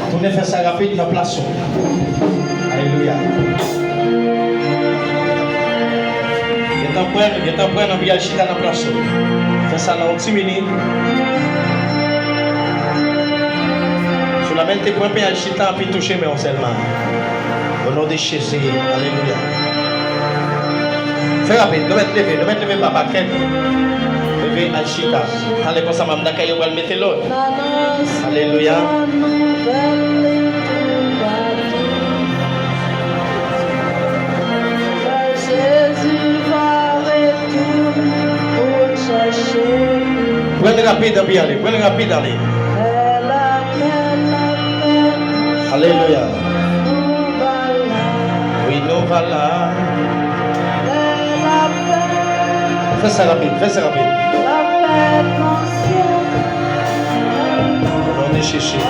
Tounen fè sa rapid nan plas ou. Alelouya. Gentan pran, gentan pran nan epi al chita nan plas ou. Fè sa nan yon ti minit. Solamente pran epi al chita, epi touche men w sèlman. O non de Jezi, alelouya. Fè rapid, nou mèt leve, nou mèt leve pa pakèt. Leve al chita. Talè konsa, manm dakèy yo pral mete lòd. Alelouya. Pran l rapid, anpi ale. Pran l rapid, ale. Alelouya. Wi, nou va la. Fè sa rapid, fè sa rapid. Ou konnen chèche.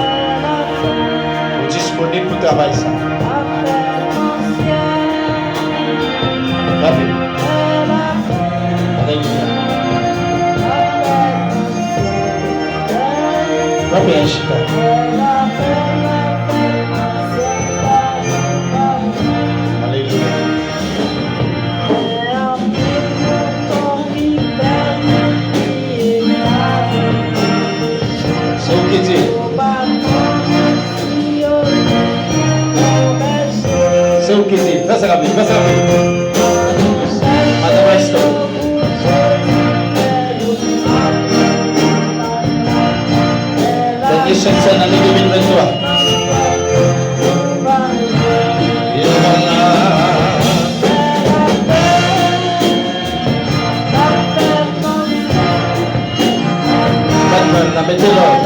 Ou disponib pou travay sa. Rapid. Alelouya. Kanpe al chita. Alelouya. Se ou ki di. Se ou ki di. Fè sa rapid, fè sa rapid. Madan Maestro. Dènye sèt sèn ane de mil venntwa. E vwala. Batman, n ap mete lòd.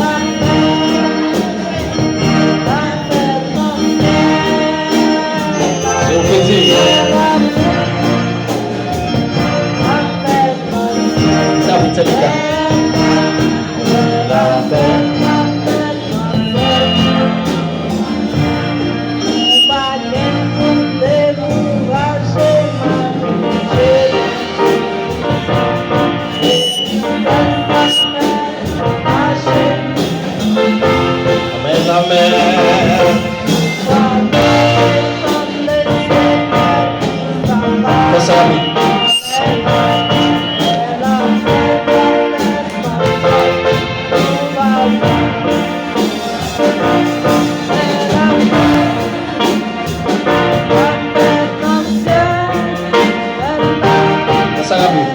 Se ou ki di. Sa vit, se pita. Lapè. Amèn, amèn. Fè sa rapid. Fè sa rapid.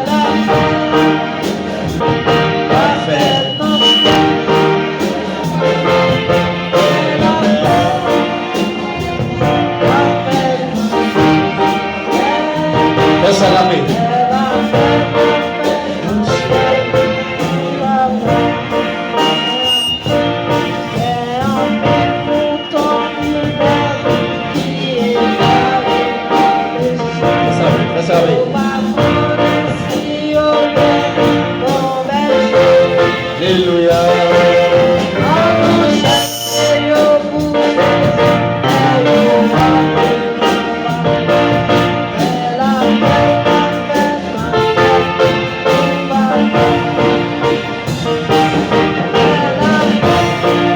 Pafè. Fè sa rapid. Fè sa rapid, fè sa rapid. Alelouya.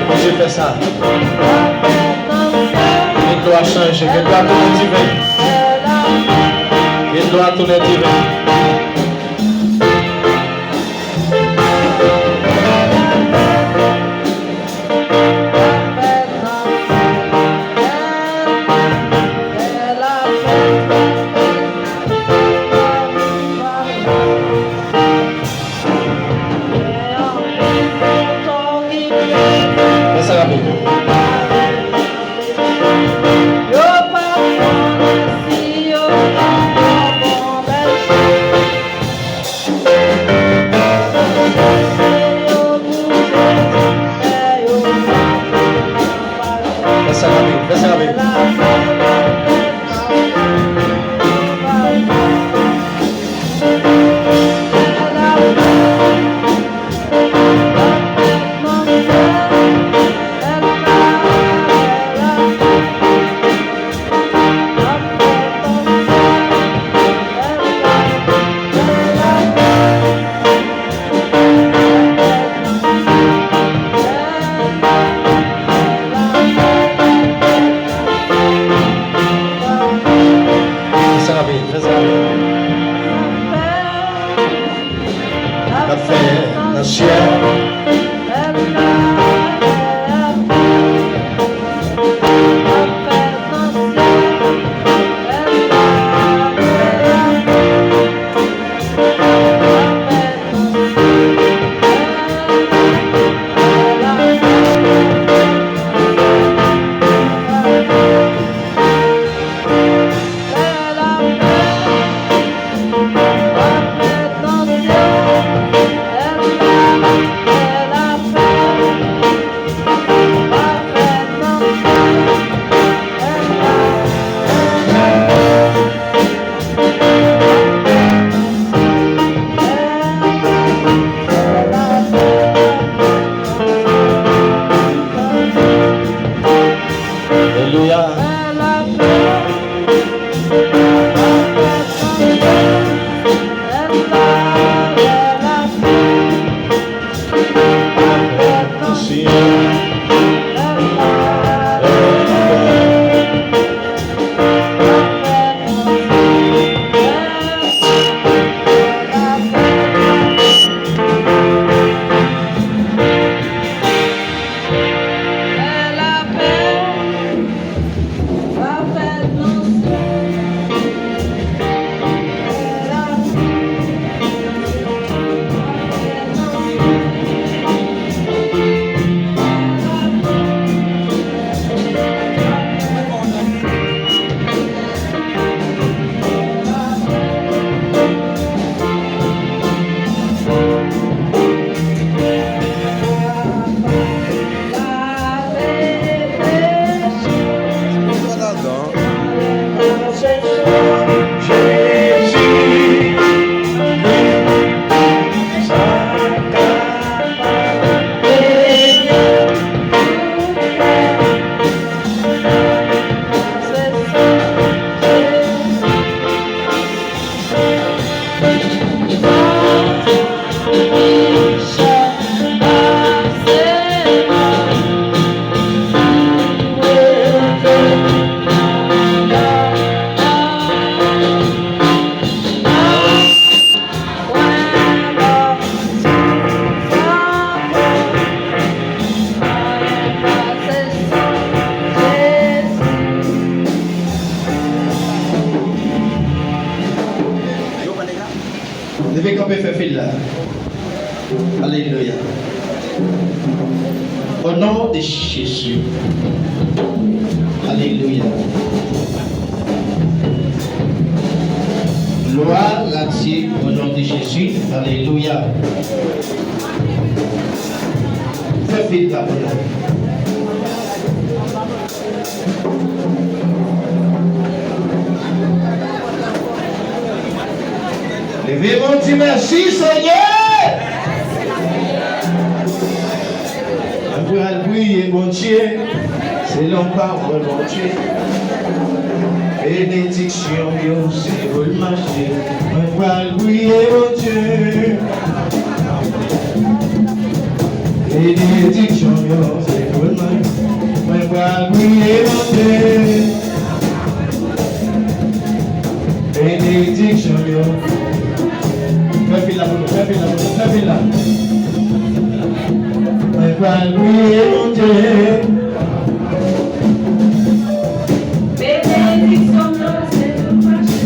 Bondye fè sa. Ke dlo a chanje, ke dlo a tounen diven. Ke dlo a tounen diven. Fè sa rapid. Yo pa konnen si yo gen bon bèl cheve. nan syèl. Alelouya. Leve kanpe, fè fil la. Alelouya. O non de Jezi. Alelouya. Glwa a Dye o non de Jezi. Alelouya. Fè fil la pou nou. Leve men w, di mèsi, Senyè. Mwen pral priye Bondye selon pawòl Bondye. Benediksyon m yo se pou l mache. Mwen pral priye Bondye. Benediksyon m yo se pou mwen. Mwen pral priye Bondye. Benediksyon m yo. Fè fil la pou nou, fè fil la pou nou, fè fil la. Mwen pral priye Bondye. Benediksyon m yo se pou mache.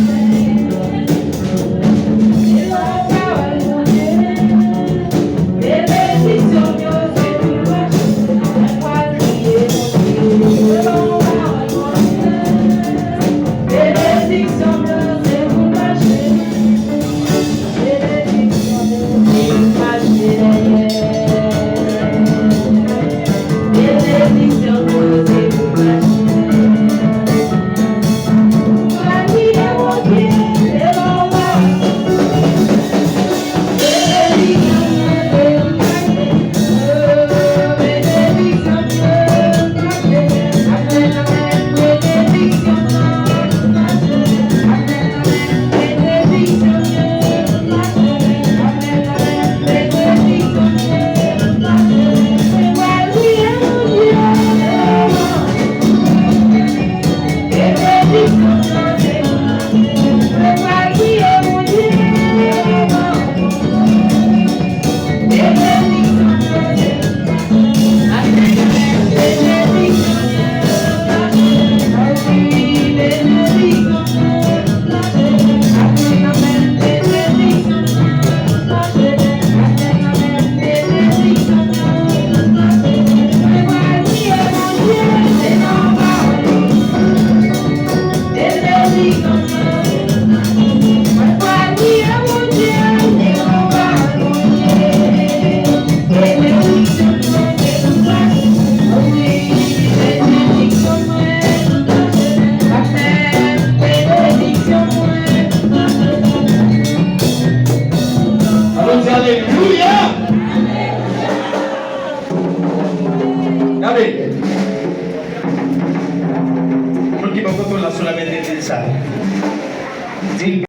Alò, di alelouya! Gade. Moun ki bò kote w la, sou la, mete di sa. Di